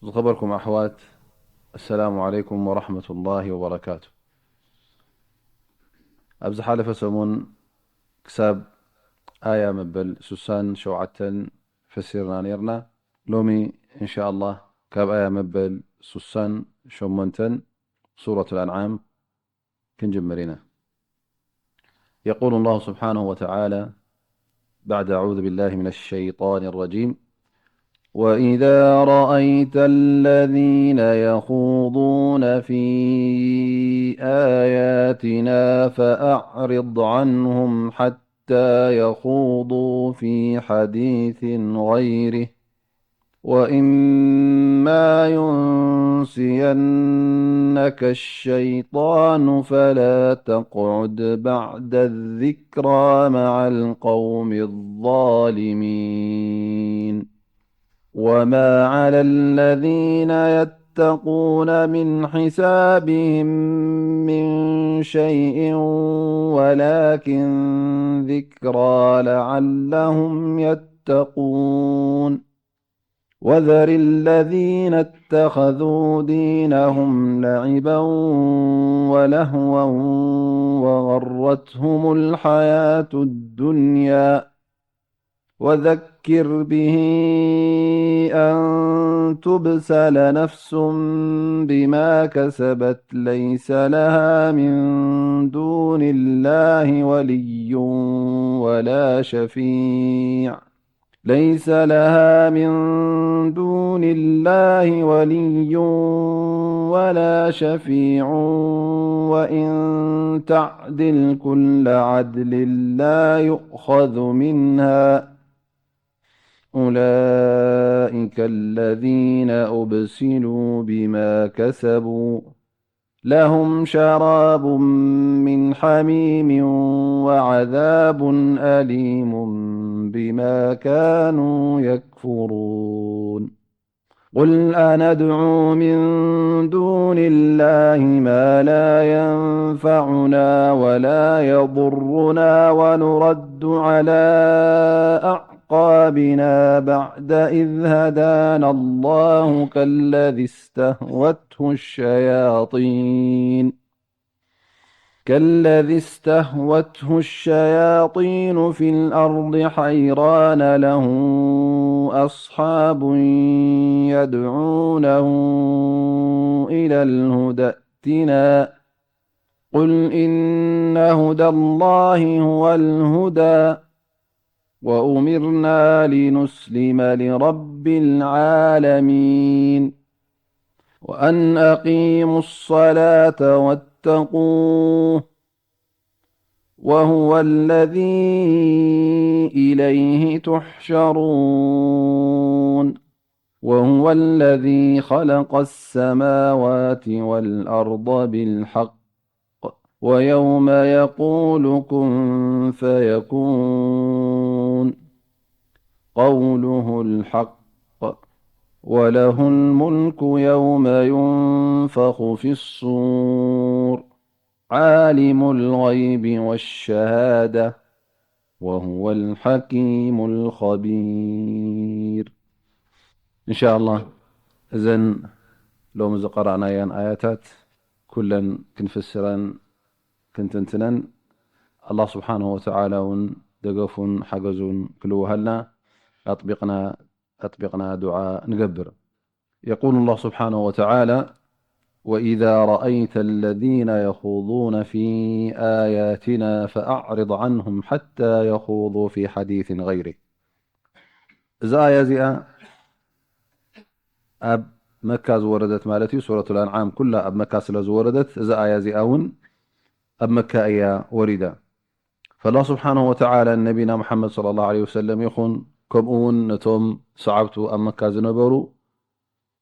ዝኸበርኩም ኣሕዋት፣ ኣሰላሙ ዓለይኩም ወራሕመቱላሂ ወበረካቱ። ኣብ ዝሓለፈ ሰሙን ክሳብ ኣያ መበል ሱሳን ሸውዓተን ፈሲርና ነይርና። ሎሚ እንሻኣላህ ካብ ኣያ መበል ሱሳን ሸሞንተን ሱረቱል ኣንዓም ክንጅምር ኢና። يقول الله سبحانه وتعالى بعد أعوذ بالله من الشيطان الرجيم: وإذا رأيت الذين يخوضون في آياتنا فأعرض عنهم حتى يخوضوا في حديث غيره وإما ينسينك الشيطان فلا تقعد بعد الذكرى مع القوم الظالمين. وما على الذين يتقون من حسابهم من شيء ولكن ذكرى لعلهم يتقون. وذر الذين اتخذوا دينهم لعبا ولهوا وغرتهم الحياة الدنيا وذكر به أن تبسل نفس بما كسبت ليس لها من دون الله ولي ولا شفيع ليس لها من دون الله ولي ولا شفيع وإن تعدل كل عدل لا يؤخذ منها أولئك الذين أبسلوا بما كسبوا لهم شراب من حميم وعذاب أليم بما كانوا يكفرون. قل أندعو من دون الله ما لا ينفعنا ولا يضرنا ونرد على أعقابنا بعد إذ هدانا الله كالذي استهوته الشياطين كالذي استهوته الشياطين في الأرض حيران له أصحاب يدعونه إلى الهدى ائتنا قل إن هدى الله هو الهدى وأمرنا لنسلم لرب العالمين وأن أقيموا الصلاة واتقوه وهو الذي إليه تحشرون وهو الذي خلق السماوات والأرض بالحق ويوم يقول كن فيكون قوله الحق وله الملك يوم ينفخ في الصور عالم الغيب والشهادة وهو الحكيم الخبير إن شاء الله እዘን ሎሚ ዝቀራእናየን ኣያታት ኩለን ክንፍስረን ክንትንትነን ኣላህ ስብሓንሁ ወተዓላ እውን ደገፉን ሓገዙን ክልውሃልና ኣጥቢቕና ኣጥቢቕና ዱዓ ንገብር። يقول الله سبحانه وتعالى: وإذا رأيت الذين يخوضون في آياتنا فأعرض عنهم حتى يخوضوا في حديث غيره እዛ ኣያ እዚኣ ኣብ መካ ዝወረደት ማለት እዩ። ሱረቱል ኣንዓም ኩላ ኣብ መካ ስለ ዝወረደት እዛ ኣያ እዚኣ እውን ኣብ መካ እያ ወሪዳ። ፈላህ ስብሓንሁ ወተዓላ ንነቢና ሙሓመድ ሰለላሁ ዐለይሂ ወሰለም ይኹን ከምኡ እውን ነቶም ሰዓብቱ ኣብ መካ ዝነበሩ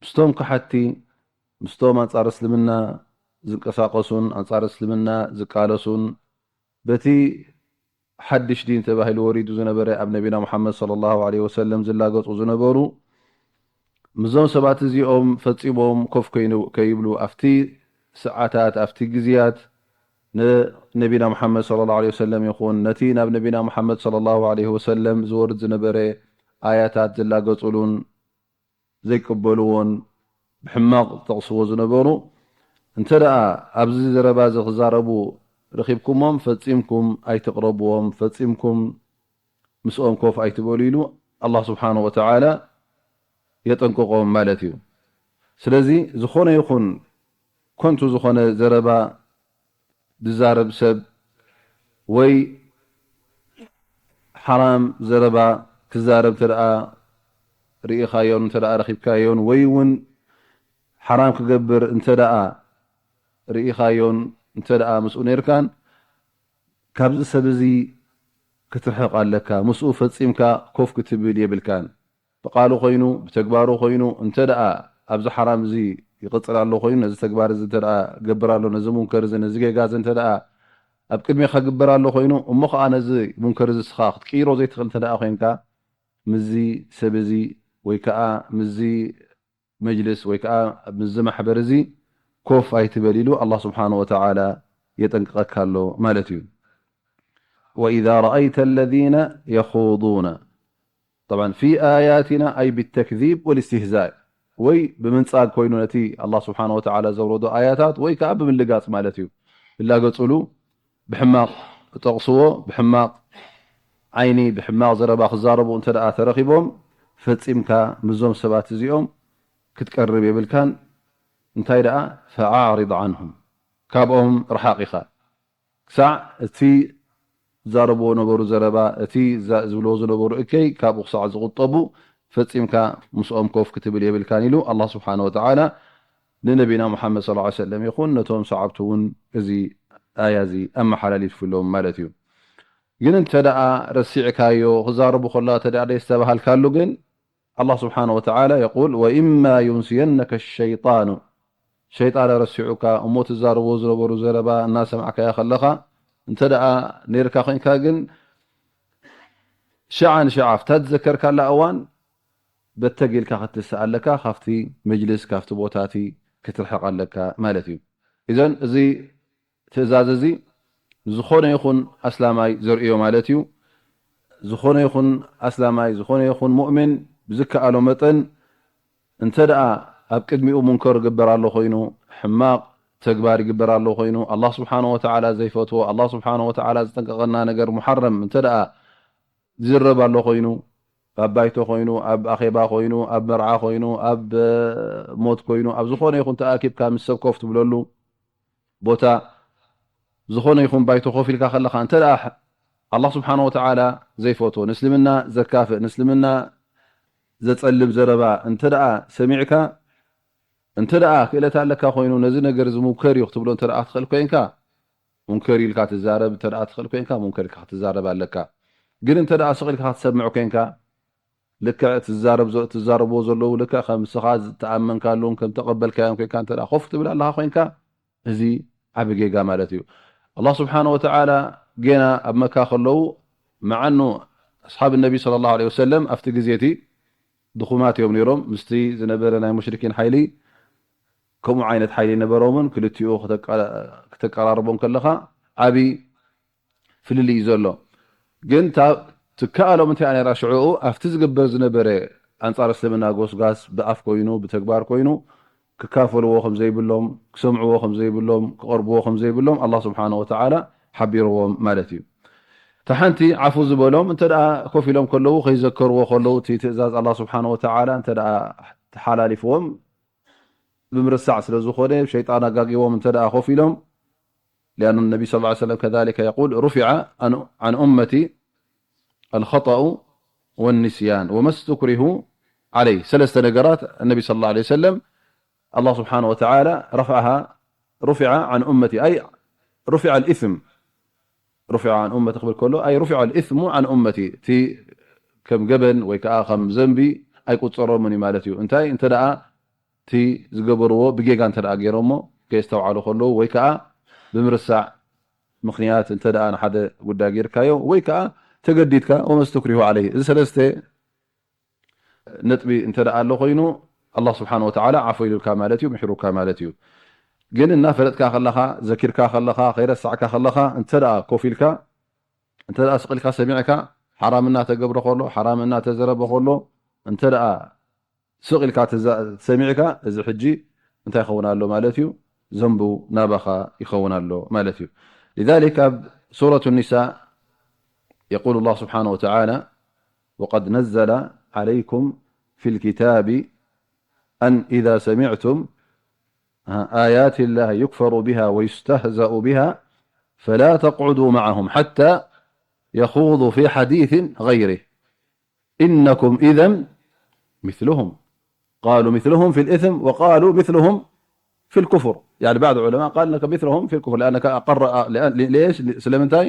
ምስቶም ከሓድቲ ምስቶም ኣንጻር እስልምና ዝንቀሳቐሱን ኣንጻር እስልምና ዝቃለሱን በቲ ሓድሽ ዲን ተባሂሉ ወሪዱ ዝነበረ ኣብ ነቢና ሙሓመድ ሰለላሁ ዐለይሂ ወሰለም ዝላገጹ ዝነበሩ ምስዞም ሰባት እዚኦም ፈጺሞም ኮፍ ከይብሉ ኣብቲ ሰዓታት ኣብቲ ግዜያት ንነቢና ሙሓመድ ሰለላሁ ዐለይሂ ወሰለም ይኹን ነቲ ናብ ነቢና ሙሓመድ ሰለላሁ ዐለይሂ ወሰለም ዝወርድ ዝነበረ ኣያታት ዝላገጹሉን ዘይቅበልዎን ብሕማቕ ዝጠቕስዎ ዝነበሩ፣ እንተ ደኣ ኣብዚ ዘረባ እዚ ክዛረቡ ረኺብኩሞም፣ ፈጺምኩም ኣይትቕረብዎም፣ ፈጺምኩም ምስኦም ኮፍ ኣይትበሉ ኢሉ ኣላህ ስብሓነሁ ወተዓላ የጠንቅቖም ማለት እዩ። ስለዚ ዝኾነ ይኹን ከንቱ ዝኾነ ዘረባ ዝዛረብ ሰብ ወይ ሓራም ዘረባ ክዛረብ እንተ ደኣ ርኢኻዮን እንተ ደኣ ረኺብካዮን ወይ እውን ሓራም ክገብር እንተ ደኣ ርኢኻዮን እንተ ደኣ ምስኡ ነይርካን ካብዚ ሰብ እዚ ክትርሕቕ ኣለካ። ምስኡ ፈጺምካ ኮፍ ክትብል የብልካን። ብቃሉ ኮይኑ ብተግባሩ ኮይኑ እንተ ደኣ ኣብዚ ሓራም እዚ ይቕጽል ኣሎ ኮይኑ ነዚ ተግባር እዚ እንተ ደኣ ገብር ኣሎ ነዚ ሙንከር እዚ ነዚ ጌጋ እዚ እንተ ደኣ ኣብ ቅድሜኻ ክግበር ኣሎ ኮይኑ እሞ ኸኣ ነዚ ሙንከር እዚ እስኻ ክትቅይሮ ዘይትኽእል እንተ ደኣ ኮይንካ ምስዚ ሰብ እዚ ወይ ከኣ ምስዚ መጅልስ ወይ ከኣ ምስዚ ማሕበር እዚ ኮፍ ኣይትበል ኢሉ ኣላህ ስብሓነሁ ወተዓላ የጠንቅቐካ ኣሎ ማለት እዩ። وإذا رأيت الذين يخوضون طبعا في آياتنا أي بالتكذيب والاستهزاء ወይ ብምንጻግ ኮይኑ ነቲ ኣላህ ስብሓነሁ ወተዓላ ዘውረዶ ኣያታት ወይ ከኣ ብምልጋጽ ማለት እዩ። ይላገጽሉ፣ ብሕማቕ ክጠቕስዎ፣ ብሕማቕ ዓይኒ፣ ብሕማቕ ዘረባ ክዛረቡ እንተ ደኣ ተረኺቦም ፈጺምካ ምስዞም ሰባት እዚኦም ክትቀርብ የብልካን። እንታይ ደኣ ፈኣዕሪድ ዓንሁም ካብኦም ርሓቕ ኢኻ። ክሳዕ እቲ ዝዛረብዎ ነበሩ ዘረባ፣ እቲ ዝብልዎ ዝነበሩ እከይ ካብኡ ክሳዕ ዝቑጠቡ ፈጺምካ ምስኦም ኮፍ ክትብል የብልካን ኢሉ ኣላህ ስብሓነ ወተዓላ ንነቢና ሙሓመድ ሰለላሁ ዐለይሂ ወሰለም ይኹን ነቶም ሰዓብቱ እውን እዚ ኣያ እዚ ኣመሓላሊፉሎም ማለት እዩ። ግን እንተ ደኣ ረሲዕካዮ ክዛረቡ ከለዋ እንተ ደኣ ደይስተባሃልካሉ ግን ኣላህ ስብሓነ ወተዓላ የቁል ወኢማ ዩንስየነከ ሸይጣኑ ሸይጣን ኣረሲዑካ እሞ ትዛረብዎ ዝነበሩ ዘረባ እናሰማዕካዮ ከለኻ እንተ ደኣ ነይርካ ኮይንካ ግን ሽዓ ንሽዓ ኣብታ ዝዘከርካላ እዋን በተግ ኢልካ ክትስእ ኣለካ፣ ካብቲ መጅልስ ካብቲ ቦታ እቲ ክትርሕቕ ኣለካ ማለት እዩ። ኢዘን እዚ ትእዛዝ እዚ ዝኾነ ይኹን ኣስላማይ ዘርእዮ ማለት እዩ። ዝኾነ ይኹን ኣስላማይ፣ ዝኾነ ይኹን ሙእሚን ብዝከኣሎ መጠን እንተ ደኣ ኣብ ቅድሚኡ ሙንከር ይግበር ኣሎ ኮይኑ፣ ሕማቕ ተግባር ይግበር ኣሎ ኮይኑ፣ ኣላህ ስብሓነ ወተዓላ ዘይፈትዎ፣ ኣላህ ስብሓነ ወተዓላ ዝጠንቀቐና ነገር ሙሓረም እንተ ደኣ ዝዝረብ ኣሎ ኮይኑ፣ ኣብ ባይቶ ኮይኑ፣ ኣብ ኣኼባ ኮይኑ፣ ኣብ መርዓ ኮይኑ፣ ኣብ ሞት ኮይኑ፣ ኣብ ዝኾነ ይኹን ተኣኪብካ ምስ ሰብ ኮፍ ትብለሉ ቦታ ዝኾነ ይኹን ባይቶ ኮፍ ኢልካ ከለኻ እንተ ደኣ ኣላህ ስብሓነ ወተዓላ ዘይፈትዎ፣ ንእስልምና ዘካፍእ፣ ንእስልምና ዘጸልም ዘረባ እንተ ደኣ ሰሚዕካ፣ እንተ ደኣ ክእለት ኣለካ ኮይኑ ነዚ ነገር እዚ ሙንከር እዩ ክትብሎ እንተ ደኣ ክትኽእል ኮይንካ፣ ሙንከር ኢልካ ትዛረብ እንተ ደኣ ትኽእል ኮይንካ፣ ሙንከር ኢልካ ክትዛረብ ኣለካ። ግን እንተ ደኣ ስቕ ኢልካ ክትሰምዕ ኮይንካ፣ ልክዕ ትዛረብ ዘ-፣ ትዛረብዎ ዘለዉ ልክዕ ከም ንስኻ ዝተኣመንካሉን ከም ተቐበልካዮን ኮይንካ እንተ ደኣ ኮፍ ትብል ኣለኻ ኮይንካ፣ እዚ ዓቢ ጌጋ ማለት እዩ። ኣላህ ስብሓነ ወተዓላ ጌና ኣብ መካ ከለዉ፣ መዓኑ ኣስሓብ ነቢ ሰለላሁ ዐለይሂ ወሰለም ኣብቲ ግዜ እቲ ድኹማት እዮም ነይሮም። ምስቲ ዝነበረ ናይ ሙሽሪኪን ሓይሊ ከምኡ ዓይነት ሓይሊ ነበሮምን ክልቲኡ ክተቀ-፣ ክተቀራርቦም ከለኻ ዓቢ ፍልልይ እዩ ዘሎ። ግን እታ ትከኣሎም እንታይ እያ ነይራ ሽዑኡ ኣብቲ ዝግበር ዝነበረ ኣንጻር እስልምና ጎስጋስ ብኣፍ ኮይኑ ብተግባር ኮይኑ ክካፈልዎ ከም ዘይብሎም፣ ክሰምዕዎ ከም ዘይብሎም፣ ክቐርብዎ ከም ዘይብሎም ኣላህ ስብሓነ ወተዓላ ሓቢርዎም ማለት እዩ። እታ ሓንቲ ዓፉ ዝበሎም እንተ ደኣ ኮፍ ኢሎም ከለዉ ከይዘከርዎ ከለዉ እቲ ትእዛዝ ኣላህ ስብሓነ ወተዓላ እንተ ደኣ ተሓላሊፍዎም ብምርሳዕ ስለ ዝኾነ ሸይጣን ኣጋጊዎም እንተ ደኣ ኮፍ ኢሎም لأن النبي صلى الله عليه وسلم كذلك يقول رفع عن، عن أمتي الخطأ والنسيان وما استكرهوا عليه ሰለስተ ነገራት النبي صلى الله عليه وسلم الله سبحانه وتعالى رفعها رفع عن أمتي أي رفع الإثم رفع عن أمتي ክብል ከሎ أي رفع الإثم عن أمتي እቲ ከም ገበን ወይ ከዓ ከም ዘንቢ ኣይቁፀሮምን እዩ ማለት እዩ። እንታይ እንተ ደኣ እቲ ዝገበርዎ ብጌጋ እንተ ደኣ ገይሮሞ ከየስተውዓሉ ከለዉ ወይ ከዓ ብምርሳዕ ምኽንያት እንተ ደኣ ንሓደ ጉዳይ ጌርካዮ ወይ ከዓ ተገዲድካ وما استكرهوا عليه እዚ ሰለስተ ነጥቢ እንተ ደኣ ኣሎ ኮይኑ ኣላህ ስብሓን ወተዓላ ዓፎ ኢሉልካ ማለት እዩ፣ ምሒሩካ ማለት እዩ። ግን እናፈለጥካ ከለኻ፣ ዘኪርካ ከለኻ፣ ከይረሳዕካ ከለኻ እንተ ደኣ ኮፍ ኢልካ እንተ ደኣ ስቕ ኢልካ ሰሚዕካ ሓራም እናተገብረ ከሎ፣ ሓራም እናተዘረበ ከሎ እንተ ደኣ ስቕ ኢልካ ተዛ-፣ ሰሚዕካ፣ እዚ ሕጂ እንታይ ይኸውን ኣሎ ማለት እዩ? ዘንቡ ናባኻ ይኸውን ኣሎ ማለት እዩ። لذلك ኣብ ሱረቱ ኒሳእ يقول الله سبحانه وتعالى: وقد نزل عليكم في الكتاب أن إذا سمعتم آيات الله يكفر بها ويستهزأ بها فلا تقعدوا معهم حتى يخوضوا في حديث غيره إنكم إذا مثلهم قالوا مثلهم في الإثم وقالوا مثلهم في الكفر. يعني بعض العلماء قال إنك مثلهم في الكفر لأنك أقر، لأن، ليش؟ ስለምንታይ؟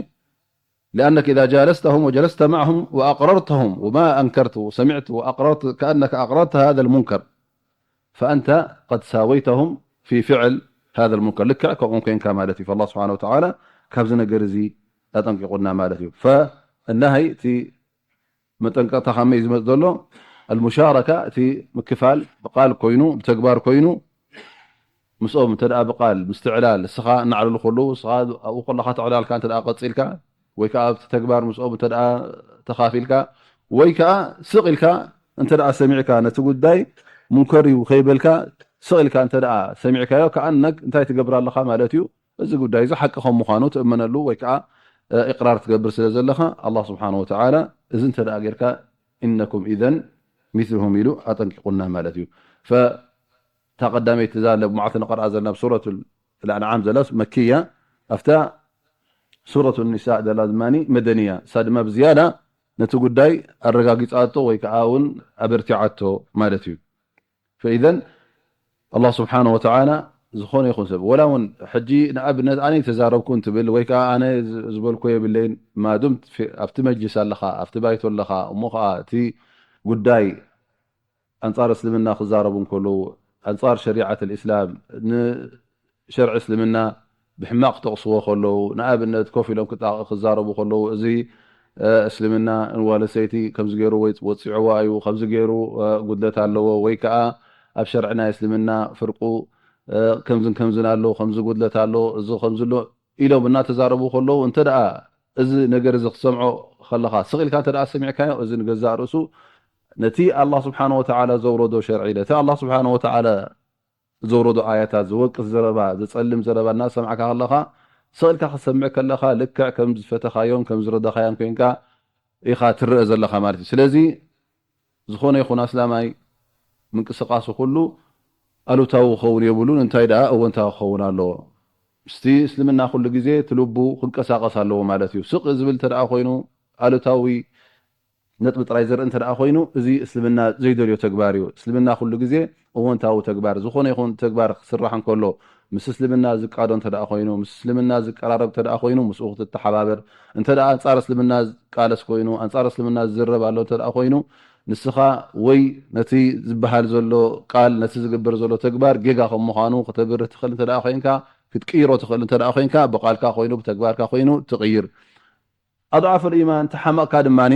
لأنك إذا جالستهم وجلست معهم وأقررتهم وما أنكرت وسمعت وأقررت كأنك أقررت هذا المنكر فأنت قد ساويتهم في فعل هذا المنكر. ልክዕ ከምኦም ኮይንካ ማለት እዩ። فالله سبحانه وتعالى ካብዚ ነገር እዚ ኣጠንቂቑና ማለት እዩ። فالنهي እቲ መጠንቀቕታ ከመይ እዩ ዝመጽእ ዘሎ? المشاركة እቲ ምክፋል ብቃል ኮይኑ ብተግባር ኮይኑ ምስኦም እንተ ደኣ ብቃል ምስትዕላል፣ እስኻ እናዕለሉ ከለዉ፣ እስኻ ኣብኡ ከለኻ ተዕላልካ እንተ ደኣ ቀጺልካ፣ ወይ ከኣ ኣብቲ ተግባር ምስኦም እንተ ደኣ ተኻፊልካ፣ ወይ ከኣ ስቕ ኢልካ እንተ ደኣ ሰሚዕካ፣ ነቲ ጉዳይ ሙንከር እዩ ከይበልካ፣ ስቕ ኢልካ እንተ ደኣ ሰሚዕካዮ፣ ከኣነክ እንታይ ትገብር ኣለኻ ማለት እዩ። እዚ ጉዳይ እዚ ሓቂ ከም ምዃኑ ትእመነሉ ወይ ከኣ፣ እ፣ ኢቕራር ትገብር ስለ ዘለኻ፣ ኣላህ ስብሓነሁ ወተዓላ እዚ እንተ ደኣ ጌርካ፣ "ኢነኩም ኢዘን ሚስሉሁም" ኢሉ ኣጠንቂቑና ማለት እዩ። ፈ-፣ እታ ቀዳመይቲ እዛ ኣብ መዓልቲ ንቐርኣ ዘለና ኣብ ሱረቱል ኣንዓም ዘላ መክያ፣ ኣብታ ሱረቱ ኒሳእ ዘላ ድማ መደንያ፣ እሳ ድማ ብዝያዳ ነቲ ጉዳይ ኣረጋጊጻቶ ወይ ከኣ እውን ኣበርቲዓቶ ማለት እዩ። ፈኢዘን ኣላህ ስብሓነሁ ወተዓላ ዝኾነ ይኹን ሰብ፣ ወላ እውን ሕጂ ንኣብነት ኣነ ይተዛረብኩ እንትብል ወይ ከኣ ኣነ ዝ-፣ ዝበልኮ የብለይን፣ ማዱም ፊ-፣ ኣብቲ መጅልስ ኣለኻ፣ ኣብቲ ባይቶ ኣለኻ፣ እሞ ኸኣ እቲ ጉዳይ ኣንጻር እስልምና ክዛረቡ እንከለዉ፣ ኣንጻር ሸሪዓት ልእስላም፣ ንሸርዒ እስልምና ብሕማቕ ክጠቕስዎ ከለዉ፣ ንኣብነት ኮፍ ኢሎም ክጣ-፣ ክዛረቡ ከለዉ፣ እዚ፣ እ፣ እስልምና ንጓል ኣንስተይቲ ከምዚ ገይሩ ወይ ወጺዕዋ እዩ፣ ከምዚ ገይሩ፣ እ፣ ጉድለት ኣለዎ፣ ወይ ከኣ ኣብ ሸርዒ ናይ እስልምና ፍርቁ፣ እ፣ ከምዝን ከምዝን ኣለዎ፣ ከምዚ ጉድለት ኣለዎ፣ እዚ ከምዚ ኣሎ ኢሎም እናተዛረቡ ከለዉ፣ እንተ ደኣ እዚ ነገር እዚ ክትሰምዖ ከለኻ፣ ስቕ ኢልካ እንተ ደኣ ሰሚዕካዮ፣ እዚ ንገዛእ ርእሱ ነቲ ኣላህ ስብሓነሁ ወተዓላ ዘውረዶ ሸርዒ፣ ነቲ ኣላህ ስብሓነሁ ወተዓላ ዘውረዶ ኣያታት፣ ዝወቅስ ዘረባ፣ ዘጸልም ዘረባ እናሰማዕካ ከለኻ፣ ስቕ ኢልካ ክትሰምዕ ከለኻ፣ ልክዕ ከም ዝፈተኻዮን ከም ዝረዳኻዮን ኮይንካ ኢኻ ትረአ ዘለኻ ማለት እዩ። ስለዚ፣ ዝኾነ ይኹን ኣስላማይ ምንቅስቃሱ ኩሉ ኣሉታዊ ክኸውን የብሉን፣ እንታይ ደኣ እወንታዊ ክኸውን ኣለዎ። ምስቲ እስልምና ኩሉ ግዜ እቲ ልቡ ክንቀሳቐስ ኣለዎ ማለት እዩ። ስቕ ዝብል እንተ ደኣ ኮይኑ፣ ኣሉታዊ ነጥቢ ጥራይ ዘርኢ እንተ ደኣ ኮይኑ፣ እዚ እስልምና ዘይደልዮ ተግባር እዩ። እስልምና ኩሉ ግዜ እወንታዊ ተግባር፣ ዝኾነ ይኹን ተግባር ክስራሕ እንከሎ፣ ምስ እስልምና ዝቃዶ እንተ ደኣ ኮይኑ፣ ምስ እስልምና ዝቀራረብ እንተ ደኣ ኮይኑ፣ ምስኡ ክትተሓባበር፣ እንተ ደኣ ኣንጻር እስልምና ዝቃለስ ኮይኑ፣ ኣንጻር እስልምና ዝዝረብ ኣሎ እንተ ደኣ ኮይኑ፣ ንስኻ ወይ ነቲ ዝበሃል ዘሎ ቃል፣ ነቲ ዝግበር ዘሎ ተግባር ጌጋ ከም ምዃኑ ከተብርህ ትኽእል እንተ ደኣ ኮይንካ፣ ክትቅይሮ ትኽእል እንተ ደኣ ኮይንካ፣ ብቃልካ ኮይኑ፣ ብተግባርካ ኮይኑ ትቕይር። ኣድዓፈል ኢማን፣ ተሓመቕካ ድማኒ፣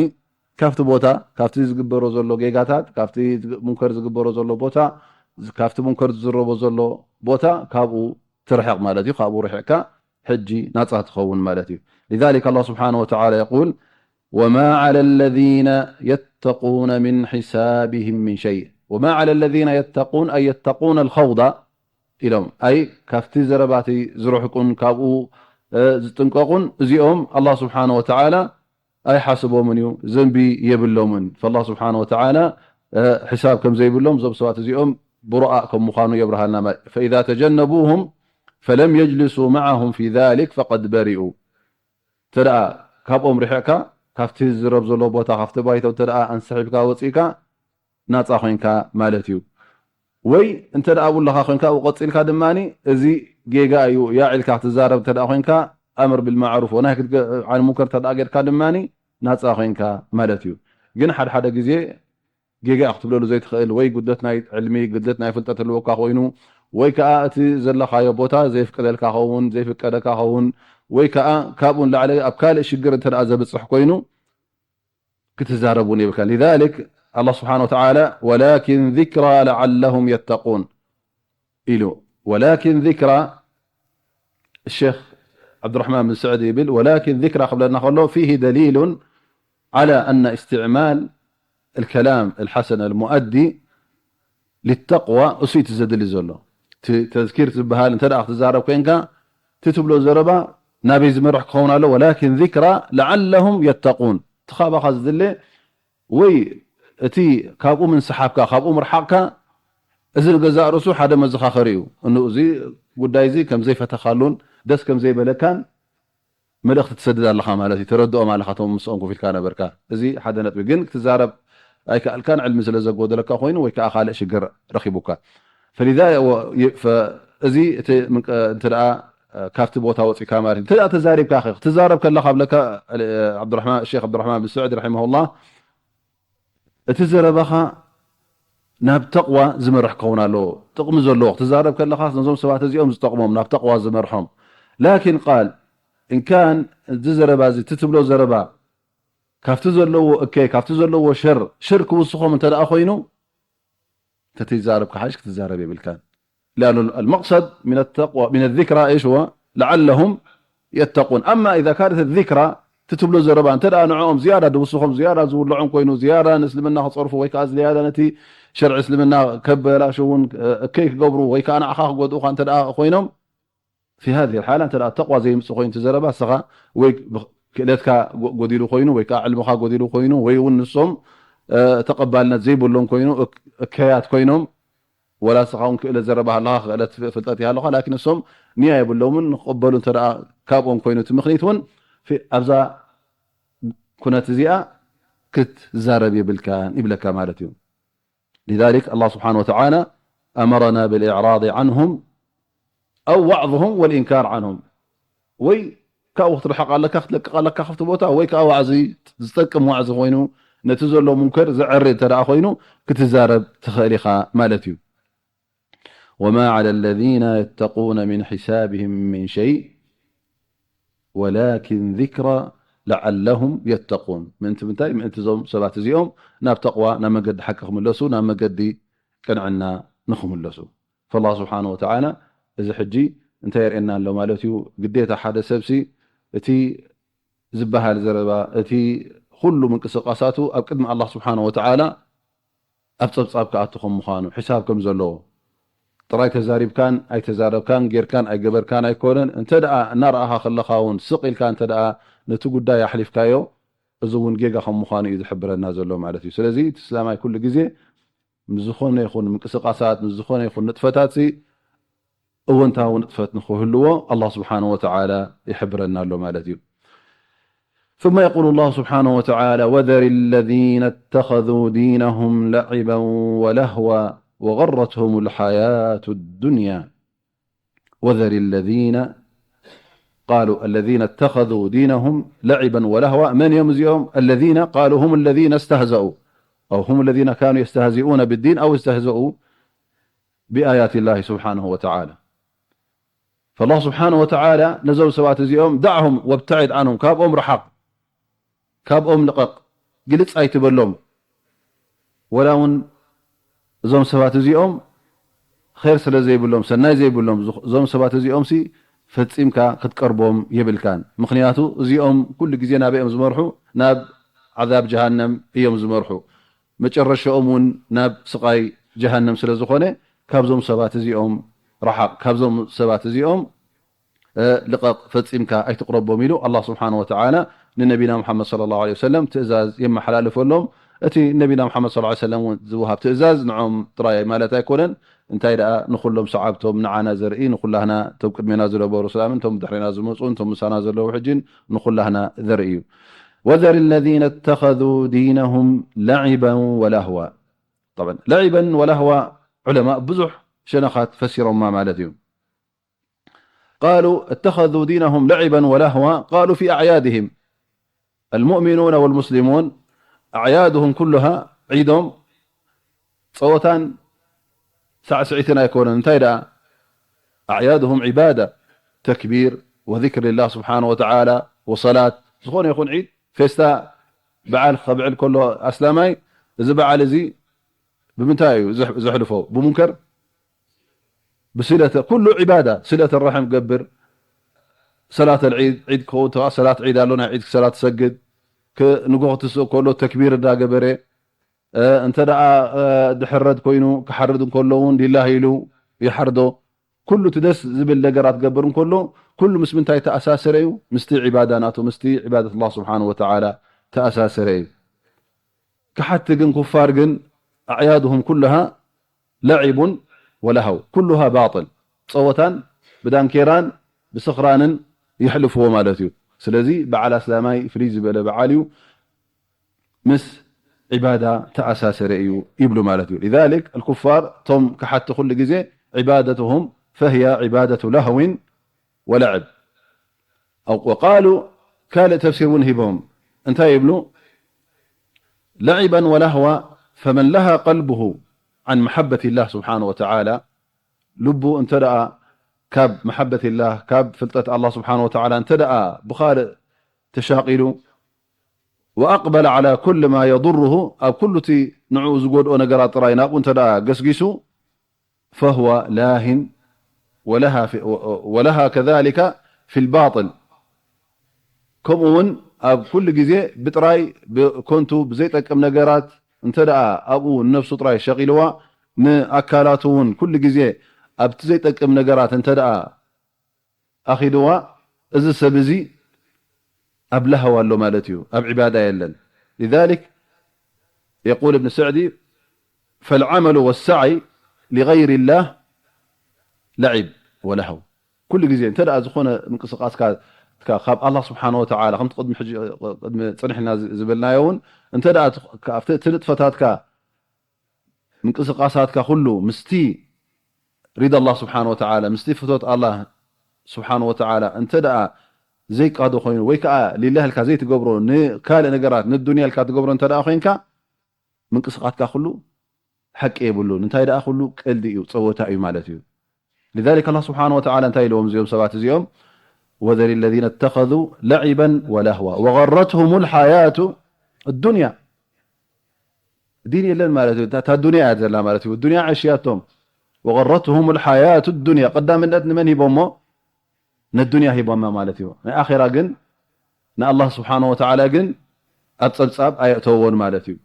ካብቲ ቦታ፣ ካብቲ ዝግበሮ ዘሎ ጌጋታት፣ ካብቲ ዝግ-፣ ሙንከር ዝግበሮ ዘሎ ቦታ፣ ዝ-፣ ካብቲ ሙንከር ዝዝረቦ ዘሎ ቦታ፣ ካብኡ ትርሕቕ ማለት እዩ። ካብኡ ርሒቕካ ሕጂ ናጻ ትኸውን ማለት እዩ። لذلك الله سبحانه وتعالى يقول: "وما على الذين يتقون من حسابهم من شيء". وما على الذين يتقون، أي يتقون الخوض ኢሎም። ኣይ ካብቲ ዘረባ እቲ ዝርሕቁን ካብኡ፣ እ፣ ዝጥንቀቑን እዚኦም ኣላህ ስብሓነሁ ወተዓላ ኣይሓስቦምን እዩ፣ ዘንቢ የብሎምን። ፈላህ ስብሓነሁ ወተዓላ፣ እ፣ ሕሳብ ከም ዘይብሎም እዞም ሰባት እዚኦም ብሩኣእ ከም ምዃኑ የብርሃልና። ፈኢዛ ተጀነቡሁም ፈለም የጅልሱ መዓሁም ፊ ዛሊክ ፈቀድ በሪኡ። እንተ ደኣ ካብኦም ርሒቕካ፣ ካብቲ ዝዝረብ ዘሎ ቦታ፣ ካብቲ ባይቶ እንተ ደኣ ኣንስሒብካ ወጺእካ፣ ናጻ ኮይንካ ማለት እዩ። ወይ እንተ ደኣ ኣብኡ ኣለኻ ኮይንካ፣ ኣብኡ ቀጺልካ ድማኒ፣ እዚ ጌጋ እዩ፣ ያዕ ኢልካ ክትዛረብ እንተ ደኣ ኮይንካ፣ ኣምር ቢልማዕሩፍ ወናሂ ክትገ-፣ ዓን ሙንከር እንተ ደኣ ጌርካ ድማኒ፣ ናጻ ኮይንካ ማለት እዩ። ግን ሓደ ሓደ ግዜ ጌጋ እዩ ክትብለሉ ዘይትኽእል፣ ወይ ጉድለት ናይ ዕልሚ፣ ጉድለት ናይ ፍልጠት ህልወካ ኮይኑ፣ ወይ ከኣ እቲ ዘለኻዮ ቦታ ዘይፍቀደልካ ኸውን፣ ዘይፍቀደካ ኸውን፣ ወይ ከኣ ካብኡ ንላዕሊ ኣብ ካልእ ሽግር እንተ ደኣ ዘብጽሕ ኮይኑ፣ ክትዛረብ እውን የብልካን። لذلك الله سبحانه وتعالى: "ولكن ذكرى لعلهم يتقون" ኢሉ። ወላኪን ዚክራ፣ ሸኽ ዓብዱራሕማን ብን ስዕዲ ይብል፣ ወላኪን ዚክራ ክብለና ከሎ፣ فيه دليل على أن استعمال الكلام الحسن المؤدي ሊተቅዋ እሱ እቲ ዘድሊ ዘሎ። እቲ ተዝኪር ዝበሃል እንተ ደኣ ክትዛረብ ኮይንካ፣ እቲ ትብሎ ዘረባ ናበይ ዝመርሕ ክኸውን ኣሎ? ወላኪን ዚክራ ለዓለሁም የተቁን። እቲ ካባኻ ዝድለ ወይ እቲ ካብኡ ምንስሓብካ፣ ካብኡ ምርሓቕካ፣ እዚ ንገዛእ ርእሱ ሓደ መዘኻኸሪ እዩ። እኑ እዚ ጉዳይ እዚ ከም ዘይፈተኻሉን ደስ ከም ዘይበለካን መልእኽቲ ትሰድድ ኣለኻ ማለት እዩ። ተረድኦም ኣለኻ፣ እቶም ምስኦም ኮፍ ኢልካ ነበርካ። እዚ ሓደ ነጥቢ። ግን ክትዛረብ ኣይከኣልካን፣ ዕልሚ ስለ ዘጎደለካ ኮይኑ ወይ ከዓ ካልእ ሽግር ረኺቡካ። ፈሊዛ የ-፣ ወ-፣ የ-፣ ፈ-፣ እዚ እቲ ምንቀ-፣ እንተ ደኣ ካብቲ ቦታ ወፂእካ ማለት እዩ። እንተ ደኣ ተዛሪብካ ኸ፣ ክትዛረብ ከለኻ ብለካ፣ እ፣ ዓብዱራሕማን፣ ሼክ ዓብዱራሕማን ብን ስዑድ ረሒመሁላህ፣ እቲ ዘረባኻ ናብ ተቕዋ ዝመርሕ ክኸውን ኣለዎ። ጥቕሚ ዘለዎ ክትዛረብ ከለኻ፣ ነዞም ሰባት እዚኦም ዝጠቕሞም፣ ናብ ተቕዋ ዝመርሖም። ላኪን ቃል፣ እንካን እዚ ዘረባ እዚ፣ እቲ ትብሎ ዘረባ፣ ካብቲ ዘለዎ እከይ፣ ካብቲ ዘለዎ ሸር፣ ሸር ክውስኾም እንተ ደኣ ኮይኑ፣ ተትዛረብ ክሓይሽ ክትዛረብ የብልካን። لأن المقصد من التقوى، من الذكرى، إيش هو؟ لعلهم يتقون. أما إذا كانت الذكرى، እቲ ትብሎ ዘረባ እንተ ደኣ ንዕኦም ዝያዳ ዝውስኾም፣ ዝያዳ ዝውልዖም ኮይኑ፣ ዝያዳ ንእስልምና ክጸርፉ ወይ ከኣ ዝያዳ ነቲ ሸርዒ እስልምና ከበላሽውን፣ እ፣ እከይ ክገብሩ ወይ ከኣ ንዓኻ ክጎድኡኻ እንተ ደኣ ኮይኖም፣ في هذه الحالة እንተ ደኣ ተቕዋ ዘይምጽእ ኮይኑ እቲ ዘረባ፣ ንስኻ ወይ ብ-፣ ክእለትካ ጎ-፣ ጎዲሉ ኮይኑ ወይ ከኣ ዕልምኻ ጎዲሉ ኮይኑ ወይ እውን ንሶም፣ እ፣ ተቐባልነት ዘይብሎም ኮይኑ፣ እክ-፣ እከያት ኮይኖም፣ ወላ ንስኻ እውን ክእለት ዘረባ ሃለኻ፣ ክእለት ፍ-፣ ፍልጠት ይሃለኻ፣ ላኪን ንሶም ንያ የብሎምን ንክቕበሉ እንተ ደኣ ካብኦም ኮይኑ እቲ ምኽኒት እውን፣ ፊ-፣ ኣብዛ ኩነት እዚኣ ክትዛረብ የብልካን ይብለካ ማለት እዩ። لذلك الله سبحانه وتعالى أمرنا بالإعراض عنهم أو وعظهم والإنكار عنهم። ወይ ካብኡ ክትርሕቕ ኣለካ፣ ክትለቅቕ ኣለካ ካብቲ ቦታ፣ ወይ ከዓ ዋዕዚ፣ ዝጠቅም ዋዕዚ ኮይኑ፣ ነቲ ዘሎ ሙንከር ዘዕሪ እንተ ደኣ ኮይኑ፣ ክትዛረብ ትኽእል ኢኻ ማለት እዩ። وما على الذين يتقون من حسابهم من شيء ولكن ذكرى لعلهم يتقون። ምእንቲ ምንታይ? ምእንቲ እዞም ሰባት እዚኦም ናብ ተቕዋ፣ ናብ መገዲ ሓቂ ክምለሱ፣ ናብ መገዲ ቅንዕና ንኽምለሱ። فالله سبحانه وتعالى እዚ ሕጂ እንታይ የርእየና ኣሎ ማለት እዩ? ግዴታ ሓደ ሰብሲ እቲ ዝበሃል ዘረባ፣ እቲ ኩሉ ምንቅስቃሳቱ ኣብ ቅድሚ ኣላህ ስብሓነ ወተዓላ ኣብ ጸብጻብ ክኣቱ ከም ምዃኑ፣ ሕሳብ ከም ዘለዎ፣ ጥራይ ተዛሪብካን ኣይተዛረብካን፣ ጌርካን ኣይገበርካን ኣይኮነን። እንተ ደኣ እናረኣኻ ከለኻ እውን ስቕ ኢልካ እንተ ደኣ ነቲ ጉዳይ ኣሕሊፍካዮ፣ እዚ እውን ጌጋ ከም ምዃኑ እዩ ዝሕብረና ዘሎ ማለት እዩ። ስለዚ እቲ እስላማይ ኩሉ ግዜ ምስ ዝኾነ ይኹን ምንቅስቃሳት፣ ምስ ዝኾነ ይኹን ንጥፈታትሲ እወንታዊ ንጥፈት ንኽህልዎ ኣላህ ስብሓነ ወተዓላ ይሕብረና ኣሎ ማለት እዩ። ثم يقول الله سبحانه وتعالى: وذر الذين اتخذوا دينهم لعبا ولهوا وغرتهم الحياة الدنيا وذر الذين قالوا الذين اتخذوا دينهم لعبا ولهوا. من እዮም እዚኦም? الذين قالوا هم الذين استهزأوا أو هم الذين كانوا يستهزئون بالدين أو استهزأوا بآيات الله سبحانه وتعالى. فالله سبحانه وتعالى ነዞም ሰባት እዚኦም دعهم وابتعد عنهم፣ ካብኦም ርሓቕ፣ ካብኦም ልቐቕ፣ ግልጽ ኣይትበሎም። ወላ እውን እዞም ሰባት እዚኦም ኸይር ስለ ዘይብሎም፣ ሰናይ ዘይብሎም፣ እዞም ሰባት እዚኦም ሲ ፈጺምካ ክትቀርቦም የብልካን። ምኽንያቱ እዚኦም ኩሉ ግዜ ናበይ እዮም ዝመርሑ? ናብ ዓዛብ ጀሃነም እዮም ዝመርሑ። መጨረሻኦም እውን ናብ ስቓይ ጀሃነም ስለ ዝኾነ፣ ካብዞም ሰባት እዚኦም ረሓቕ፣ ካብዞም ሰባት እዚኦም ልቐቕ፣ ፈጺምካ ኣይትቕረቦም ኢሉ ኣላህ ስብሓነ ወተዓላ ንነቢና ሙሓመድ ሰለላሁ ዐለይሂ ወሰለም ትእዛዝ የመሓላልፈሎም። እቲ ነቢና ሙሓመድ ሰለላሁ ዐለይሂ ወሰለም እውን ዝወሃብ ትእዛዝ ንዖም ጥራይ ማለት ኣይኮነን። እንታይ ደኣ ንኹሎም ሰዓብቶም ንዓና ዘርኢ፣ ንኹላህና እቶም ቅድሜና ዝነበሩ ሰላምን እቶም ድሕሬና ዝመፁን እቶም ምሳና ዘለዉ ሕጂን ንኹላህና ዘርኢ እዩ። وذر الذين اتخذوا دينهم لعبا ولهوا. طبعا لعبا ولهوا ዑለማ ብዙሕ ሸነኻት ፈሲሮማ ማለት እዩ። قالوا اتخذوا دينهم لعبا ولهوا قالوا في أعيادهم. المؤمنون والمسلمون أعيادهم كلها ዒዶም ጸወታን ሳዕስዒትን ኣይኮነን። እንታይ ደኣ? أعيادهم عبادة، تكبير وذكر لله سبحانه وتعالى وصلاة። ዝኾነ ይኹን ዒድ ፌስታ በዓል ከብዕል ከሎ ኣስላማይ፣ እዚ በዓል እዚ ብምንታይ እዩ ዘሕ-፣ ዘሕልፎ? ብሙንከር ብስለተ፣ ኩሉ ዒባዳ፣ ስለተ ረሕም ገብር፣ ሰላት ኣልዒድ፣ ዒድ ክኸውን ተባ-፣ ሰላት ዒድ ኣሎ፣ ናይ ዒድ ሰላት ሰግድ፣ ክ-፣ ንግሆ ክትስእ ከሎ ተክቢር እንዳገበረ፣ እ፣ እንተ ደኣ፣ እ፣ ድሕረድ ኮይኑ ክሓርድ እንከሎ እውን ሊላህ ኢሉ ይሓርዶ። ኩሉ እቲ ደስ ዝብል ነገራት ክገብር እንከሎ፣ ኩሉ ምስ ምንታይ ተኣሳሰረ እዩ? ምስቲ ዒባዳ ናቱ፣ ምስቲ ዒባደት ኣላህ ስብሓነሁ ወተዓላ ተኣሳሰረ እዩ። ከሓድቲ ግን፣ ኩፋር ግን፣ ኣዕያድሁም ኩልሃ ለዒቡን ወለሃው፣ ኩሉሃ ባጥል፣ ጸወታን ብዳንኬራን ብስኽራንን የሕልፍዎ ማለት እዩ። ስለዚ በዓል ኣስላማይ ፍልይ ዝበለ በዓል እዩ፣ ምስ ዒባዳ ተኣሳሰረ እዩ ይብሉ ማለት እዩ። لذلك الكفار፣ እቶም ከሓድቲ ኩሉ ግዜ ዒባደትሁም فهي عبادة لهو ولعب። أو وقالوا، ካልእ ተፍሲር እውን ሂቦም። እንታይ ይብሉ? لعبا ولهوا، فمن لهى قلبه عن محبة الله سبحانه وتعالى، ልቡ እንተ ደኣ ካብ መሓበት ላህ፣ ካብ ፍልጠት ኣላህ ስብሓነ ወተዓላ እንተ ደኣ ብኻልእ ተሻቒሉ፣ وأقبل على كل ما يضره، ኣብ ኩሉ እቲ ንዕኡ ዝጎድኦ ነገራት ጥራይ ናብኡ እንተ ደኣ ገስጊሱ፣ فهو لاهٍ ولهى في، ولهى كذلك في الباطل። ከምኡ እውን ኣብ ኩሉ ግዜ ብጥራይ ብኮንቱ ብዘይጠቅም ነገራት እንተ ደኣ ኣብኡ ንነፍሱ ጥራይ ሸቒልዋ፣ ንኣካላቱ እውን ኩሉ ግዜ ኣብቲ ዘይጠቅም ነገራት እንተ ደኣ ኣኺድዋ፣ እዚ ሰብ እዚ ኣብ ለሃው ኣሎ ማለት እዩ፣ ኣብ ዒባዳ የለን። لذلك يقول ابن سعدي: فالعمل والسعي لغير الله لعب ولهو. ኩሉ ግዜ እንተ ደኣ ዝኾነ ምንቅስቃስካ ካብ ኣላህ ስብሓነ ወተዓላ፣ ከምቲ ቅድሚ ሕጂ፣ ቅድሚ ጽንሕ ኢልና ዝ-፣ ዝበልናዮ እውን፣ እንተ ደኣ እቲ፣ ካብቲ፣ እቲ ንጥፈታትካ፣ ምንቅስቃሳትካ ኩሉ ምስቲ ሪዳ ኣላህ ስብሓነ ወተዓላ፣ ምስቲ ፍቶት ኣላህ ስብሓነ ወተዓላ እንተ ደኣ ዘይቃዶ ኮይኑ፣ ወይ ከኣ ሊላህ ኢልካ ዘይትገብሮ፣ ንካልእ ነገራት፣ ንዱንያ ኢልካ ትገብሮ እንተ ደኣ ኮይንካ፣ ምንቅስቃትካ ኩሉ ሓቂ የብሉን። እንታይ ደኣ ኩሉ ቀልዲ እዩ፣ ጸወታ እዩ ማለት እዩ። لذلك ኣላህ ስብሓነ ወተዓላ እንታይ ኢልዎም እዚኦም ሰባት እዚኦም? وذر الذين اتخذوا لعبا ولهوا وغرتهم الحياة الدنيا። ዲን የለን ማለት እዩ። እታ፣ እታ ዱንያ እያ ዘላ ማለት እዩ። ዱንያ ዓሽያቶም። وغرتهم الحياة الدنيا። ቀዳምነት ንመን ሂቦሞ? ነዱንያ ሂቦማ ማለት እዩ። ናይ ኣኼራ ግን፣ ንኣላህ ስብሓነ ወተዓላ ግን ኣብ ጸብጻብ ኣየእተውዎን ማለት እዩ።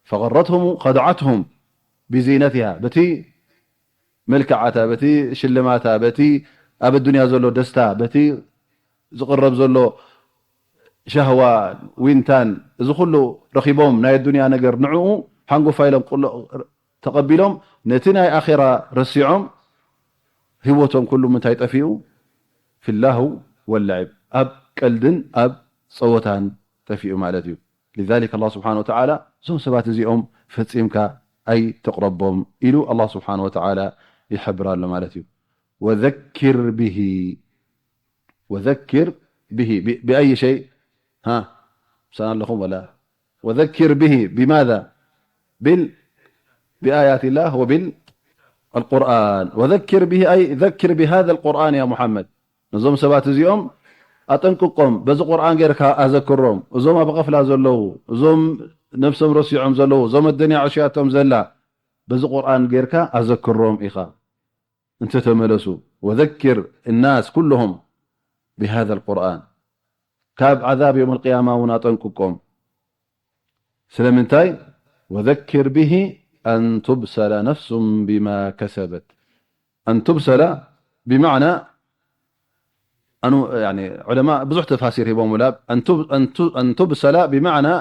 فغرتهم، خدعتهم بزينتها، በቲ መልክዓታ፣ በቲ ሽልማታ፣ በቲ ኣብ ኣዱንያ ዘሎ ደስታ፣ በቲ ዝቕረብ ዘሎ ሻህዋ፣ ዊንታን፣ እዚ ኩሉ ረኺቦም፣ ናይ ኣዱንያ ነገር ንዕኡ ሓንጎፋ ኢሎም ቁሎ-፣ ተቐቢሎም፣ ነቲ ናይ ኣኼራ ረሲዖም፣ ህይወቶም ኩሉ ምንታይ ጠፊኡ? في اللهو واللعب፣ ኣብ ቀልድን ኣብ ጸወታን ጠፊኡ ማለት እዩ። لذلك ኣላህ ስብሓነ ወተዓላ እዞም ሰባት እዚኦም ፈጺምካ ኣይትቕረቦም ኢሉ ኣላህ ስብሓነ ወተዓላ ይሕብር ኣሎ ማለት እዩ። وذكر به، وذكر به، ب-، بأي شيء؟ ها؟ ምሳና ኣለኹም ወላ؟ وذكر به بماذا؟ بال-، بآيات الله وبالقرآن. وذكر به، أي ذكر بهذا القرآن يا محمد. ነዞም ሰባት እዚኦም ኣጠንቅቆም፣ በዚ ቁርኣን ጌርካ ኣዘክሮም። እዞም ኣብ ቐፍላ ዘለዉ፣ እዞም ነብሶም ረሲዖም ዘለዉ፣ እዞም ኣደንያ ዕሽያቶም ዘላ፣ በዚ ቁርኣን ጌርካ ኣዘክሮም ኢኻ። እንተተመለሱ፣ وذكر الناس كلهم بهذا القرآن። ካብ ዓዛብ የውመል ቅያማ እውን ኣጠንቅቆም። ስለምንታይ? وذكر به أن تبسل نفس بما كسبت. أن تبسل بمعنى أن، يعني، علماء ብዙሕ ተፋሲር ሂቦምላ። أن تب-، أن ت-، أن تبسل بمعنى،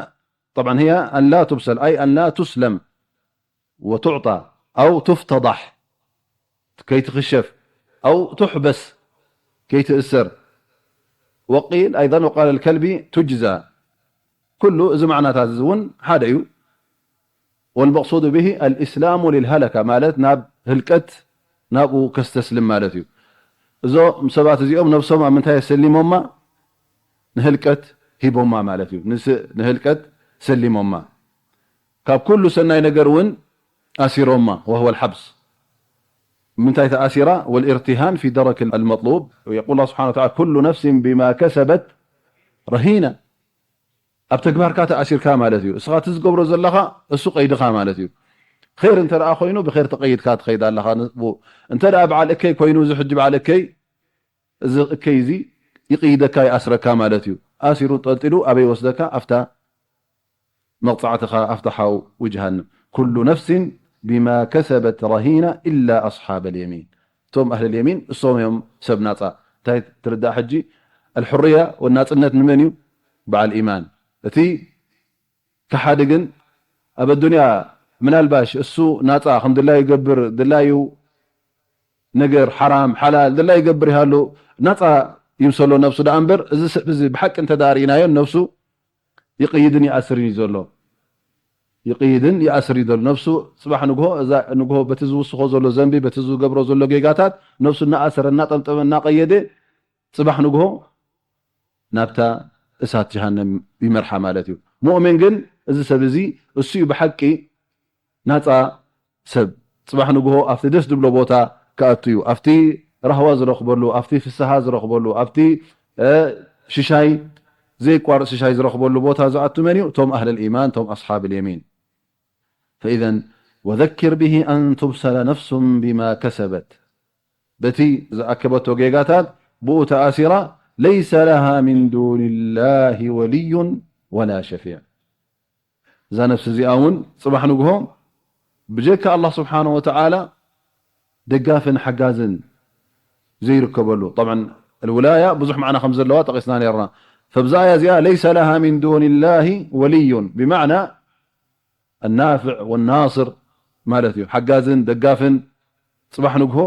طبعا هي أن لا تبسل، أي أن لا تسلم وتعطى أو تفتضح، ከይትኽሸፍ، أو تحبس، ከይትእሰር። وقيل أيضا وقال الكلبي تجزى. ኩሉ እዚ ማዕናታት እዚ እውን ሓደ እዩ። والمقصود به الإسلام للهلكة، ማለት ናብ ህልቀት ናብኡ ከስተስልም ማለት እዩ። እዞም ሰባት እዚኦም ነብሶም ኣብ ምንታይ ሰሊሞማ? ንህልቀት ሂቦማ ማለት እዩ። ንስ-፣ ንህልቀት ሰሊሞማ። ካብ ኩሉ ሰናይ ነገር እውን ኣሲሮማ፣ وهو الحبس። ምንታይ ተኣሲራ? والارتهان في درك المطلوب. يقول الله سبحانه وتعالى: كل نفس بما كسبت رهينة. ኣብ ተግባርካ ተኣሲርካ ማለት እዩ። እስኻ እቲ ዝገብሮ ዘለኻ እሱ ቀይድኻ ማለት እዩ። ኸይር እንተ ደኣ ኮይኑ ብኸይር ተቐይድካ ትኸይድ ኣለኻ። ን-፣ ቡ-፣ እንተ ደኣ በዓል እከይ ኮይኑ፣ እዚ ሕጂ በዓል እከይ፣ እዚ እከይ እዚ ይቕይደካ፣ ይኣስረካ ማለት እዩ። ኣሲሩ ጠልጢሉ ኣበይ ወስደካ? ኣብታ መቕጻዕትኻ ኣፍትሓው ውጅሃንም። ኩሉ ነፍሲን ቢማ ከሰበት ረሂና ኢላ ኣስሓበል የሚን። እቶም ኣህለል የሚን እሶም እዮም ሰብ ናጻ። እንታይ ትርዳእ ሕጂ? ኣልሕርያ ወናጽነት ንመን እዩ? በዓል ኢማን። እቲ ከሓዲ ግን ኣብ ኣዱንያ ምናልባሽ እሱ ናጻ ከም ድላዩ ይገብር፣ ድላዩ ነገር ሓራም ሓላል ድላዩ ይገብር ይሃሉ፣ ናጻ ይምሰሎ ነብሱ ደኣ እምበር፣ እዚ ሰብ እዚ ብሓቂ እንተ ደኣ ርኢናዮ ነብሱ ይቕይድን ይኣስርን እዩ ዘሎ። ይቕይድን ይኣስርን እዩ ዘሎ። ነብሱ ጽባሕ ንግሆ፣ እዛ ንግሆ በቲ ዝውስኾ ዘሎ ዘንቢ፣ በቲ ዝገብሮ ዘሎ ጌጋታት ነብሱ እናኣሰረ፣ እናጠምጠመ፣ እናቐየደ ጽባሕ ንግሆ ናብታ እሳት ጀሃነም ይመርሓ ማለት እዩ። ሙእሚን ግን እዚ ሰብ እዚ እሱ እዩ ብሓቂ ናጻ ሰብ። ጽባሕ ንግሆ ኣብቲ ደስ ዝብሎ ቦታ ክኣቱ እዩ። ኣብቲ ራህዋ ዝረኽበሉ፣ ኣብቲ ፍስሃ ዝረኽበሉ፣ ኣብቲ፣ እ፣ ሽሻይ፣ ዘየቋርጽ ሽሻይ ዝረኽበሉ ቦታ ዝኣቱ መን እዩ? እቶም ኣህለል ኢማን፣ እቶም ኣስሓብል የሚን። ፈኢዘን ወዘኪር ብሂ ኣን ቱብሰለ ነፍሱን ቢማ ከሰበት። በቲ ዝኣከበቶ ጌጋታት ብኡ ተኣሲራ፣ ለይሰ ለሃ ሚን ዱኒላሂ ወልዩን ወላ ሸፊዕ። እዛ ነፍሲ እዚኣ እውን ጽባሕ ንግሆ ብጀካ ኣላህ ስብሓነሁ ወተዓላ ደጋፍን ሓጋዝን ዘይርከበሉ። ጠብዓን፣ ኣልውላያ ብዙሕ ማዕና ከም ዘለዋ ጠቒስና ነርና። ፈብዛ ኣያ እዚኣ፣ ለይሰ ለሃ ሚን ዱኒላሂ ወልዩን፣ ብማዕና ኣናፍዕ ወናስር ማለት እዩ። ሓጋዝን ደጋፍን ጽባሕ ንግሆ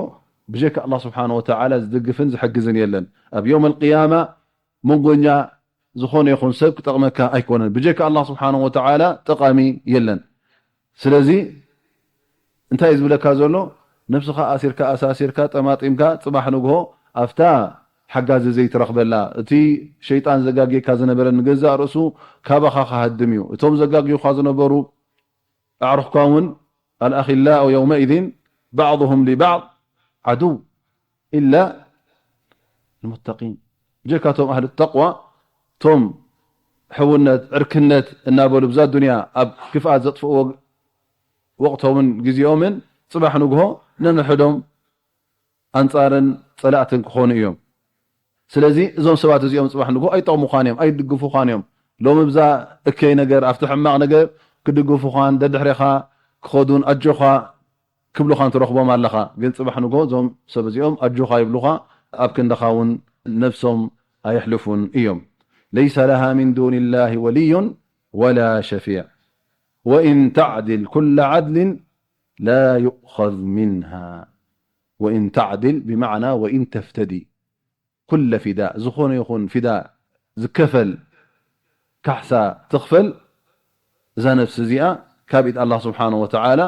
ብጀካ ኣላህ ስብሓነሁ ወተዓላ ዝድግፍን ዝሕግዝን የለን። ኣብ የውም ኣልቅያማ መንጎኛ ዝኾነ ይኹን ሰብ ክጠቕመካ ኣይኮነን። ብጀካ ኣላህ ስብሓነሁ ወተዓላ ጠቓሚ የለን። ስለዚ እንታይ እዩ ዝብለካ ዘሎ? ነብስኻ ኣሲርካ፣ ኣሳሲርካ፣ ጠማጢምካ፣ ጽባሕ ንግሆ ኣብታ ሓጋዚ ዘይትረኽበላ፣ እቲ ሸይጣን ዘጋግየካ ዝነበረ ንገዛእ ርእሱ ካባኻ ክሃድም እዩ። እቶም ዘጋግዩኻ ዝነበሩ ኣዕሩኽካ እውን፣ ኣልኣኺላኡ የውመኢዝን ባዕዱሁም ሊባዕድ ዓዱው ኢላ ልሙተቂን። ብጀካ እቶም ኣህሊ ተቕዋ፣ እቶም ሕውነት፣ ዕርክነት እናበሉ ብዛ ዱንያ ኣብ ክፍኣት ዘጥፍእዎ ወቕቶምን ግዜኦምን፣ ጽባሕ ንግሆ ነንሕዶም ኣንጻርን ጸላእትን ክኾኑ እዮም። ስለዚ እዞም ሰባት እዚኦም ጽባሕ ንግሆ ኣይጠቕሙኻን እዮም፣ ኣይድግፉኻን እዮም። ሎሚ ብዛ እከይ ነገር፣ ኣብቲ ሕማቕ ነገር ክድግፉኻን ደድሕሬኻ ክኸዱን ኣጆኻ ክብሉኻን ትረኽቦም ኣለኻ። ግን ጽባሕ ንግሆ እዞም ሰብ እዚኦም ኣጆኻ ይብሉኻ፣ ኣብ ክንድኻ እውን ነብሶም ኣየሕልፉን እዮም። ለይሰ ለሃ ሚን ዱኒላሂ ወልዩን ወላ ሸፊዕ ወኢን ተዕድል ኩለ ዓድልን ላ ዩእኸዝ ሚንሃ። ወኢን ተዕድል ብማዕና ወኢን ተፍተዲ ኩለ ፊዳ፣ ዝኾነ ይኹን ፊዳ ዝከፈል ካሕሳ ትኽፈል፣ እዛ ነፍሲ እዚኣ ካብ ኢድ ኣላህ ስብሓነሁ ወተዓላ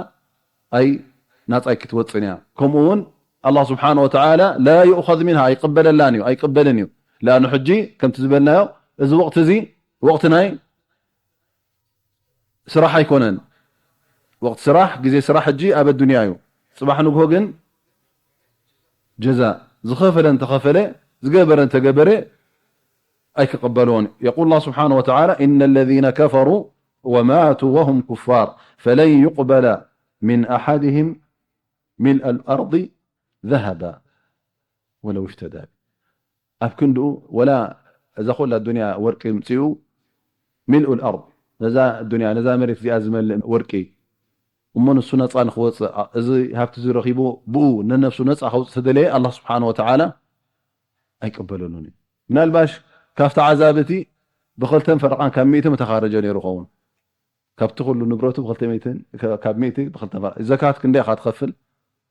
ኣይ ናጻይ ክትወጽን እያ። ከምኡ እውን ኣላህ ስብሓነሁ ወተዓላ ላ ዩእኸዝ ሚንሃ፣ ኣይቅበለላን እዩ፣ ኣይቅበልን እዩ። ለኣኑ ሕጂ ከምቲ ዝበልናዮ እዚ ወቕቲ እዚ ወቕቲ ናይ ስራሕ ኣይኮነን። ወቕቲ ስራሕ፣ ግዜ ስራሕ ሕጂ ኣብ ኣዱንያ እዩ። ጽባሕ ንግሆ ግን ጀዛእ፣ ዝኸፈለ እንተኸፈለ፣ ዝገበረ እንተገበረ ኣይክቕበልዎን። የቁል ኣላህ ስብሓነሁ ወተዓላ፣ ኢነ ለዚነ ከፈሩ ወማቱ ወሁም ኩፋር ፈለን ዩቅበለ ሚን ኣሓድህም ሚልአ ልኣርዲ ዘሀባ ወለው እፍተዳ። ኣብ ክንድኡ ወላ እዛ ኩላ ዱንያ ወርቂ ምጽኡ፣ ሚልኡ ልኣርድ፣ ነዛ ዱንያ፣ ነዛ መሬት እዚኣ ዝመልእ ወርቂ፣ እሞ ንሱ ነጻ ንኽወጽእ፣ ኣ-፣ እዚ ሃብቲ እዚ ረኺቡ ብኡ ነነፍሱ ነጻ ከውጽእ ተደለየ፣ ኣላህ ስብሓነ ወተዓላ ኣይቅበለሉን እዩ። ምናልባሽ ካብቲ ዓዛብ እቲ ብኽልተን ፈረቓን ካብ ሚእቲ ምተኻረጀ ነይሩ ኸውን። ካብቲ ኩሉ ንብረቱ ብኽልተ ሚእቲ፣ ካብ ሚእቲ ብኽልተ ፈረቓ። ዘካት ክንደይ ኢኻ ትኸፍል?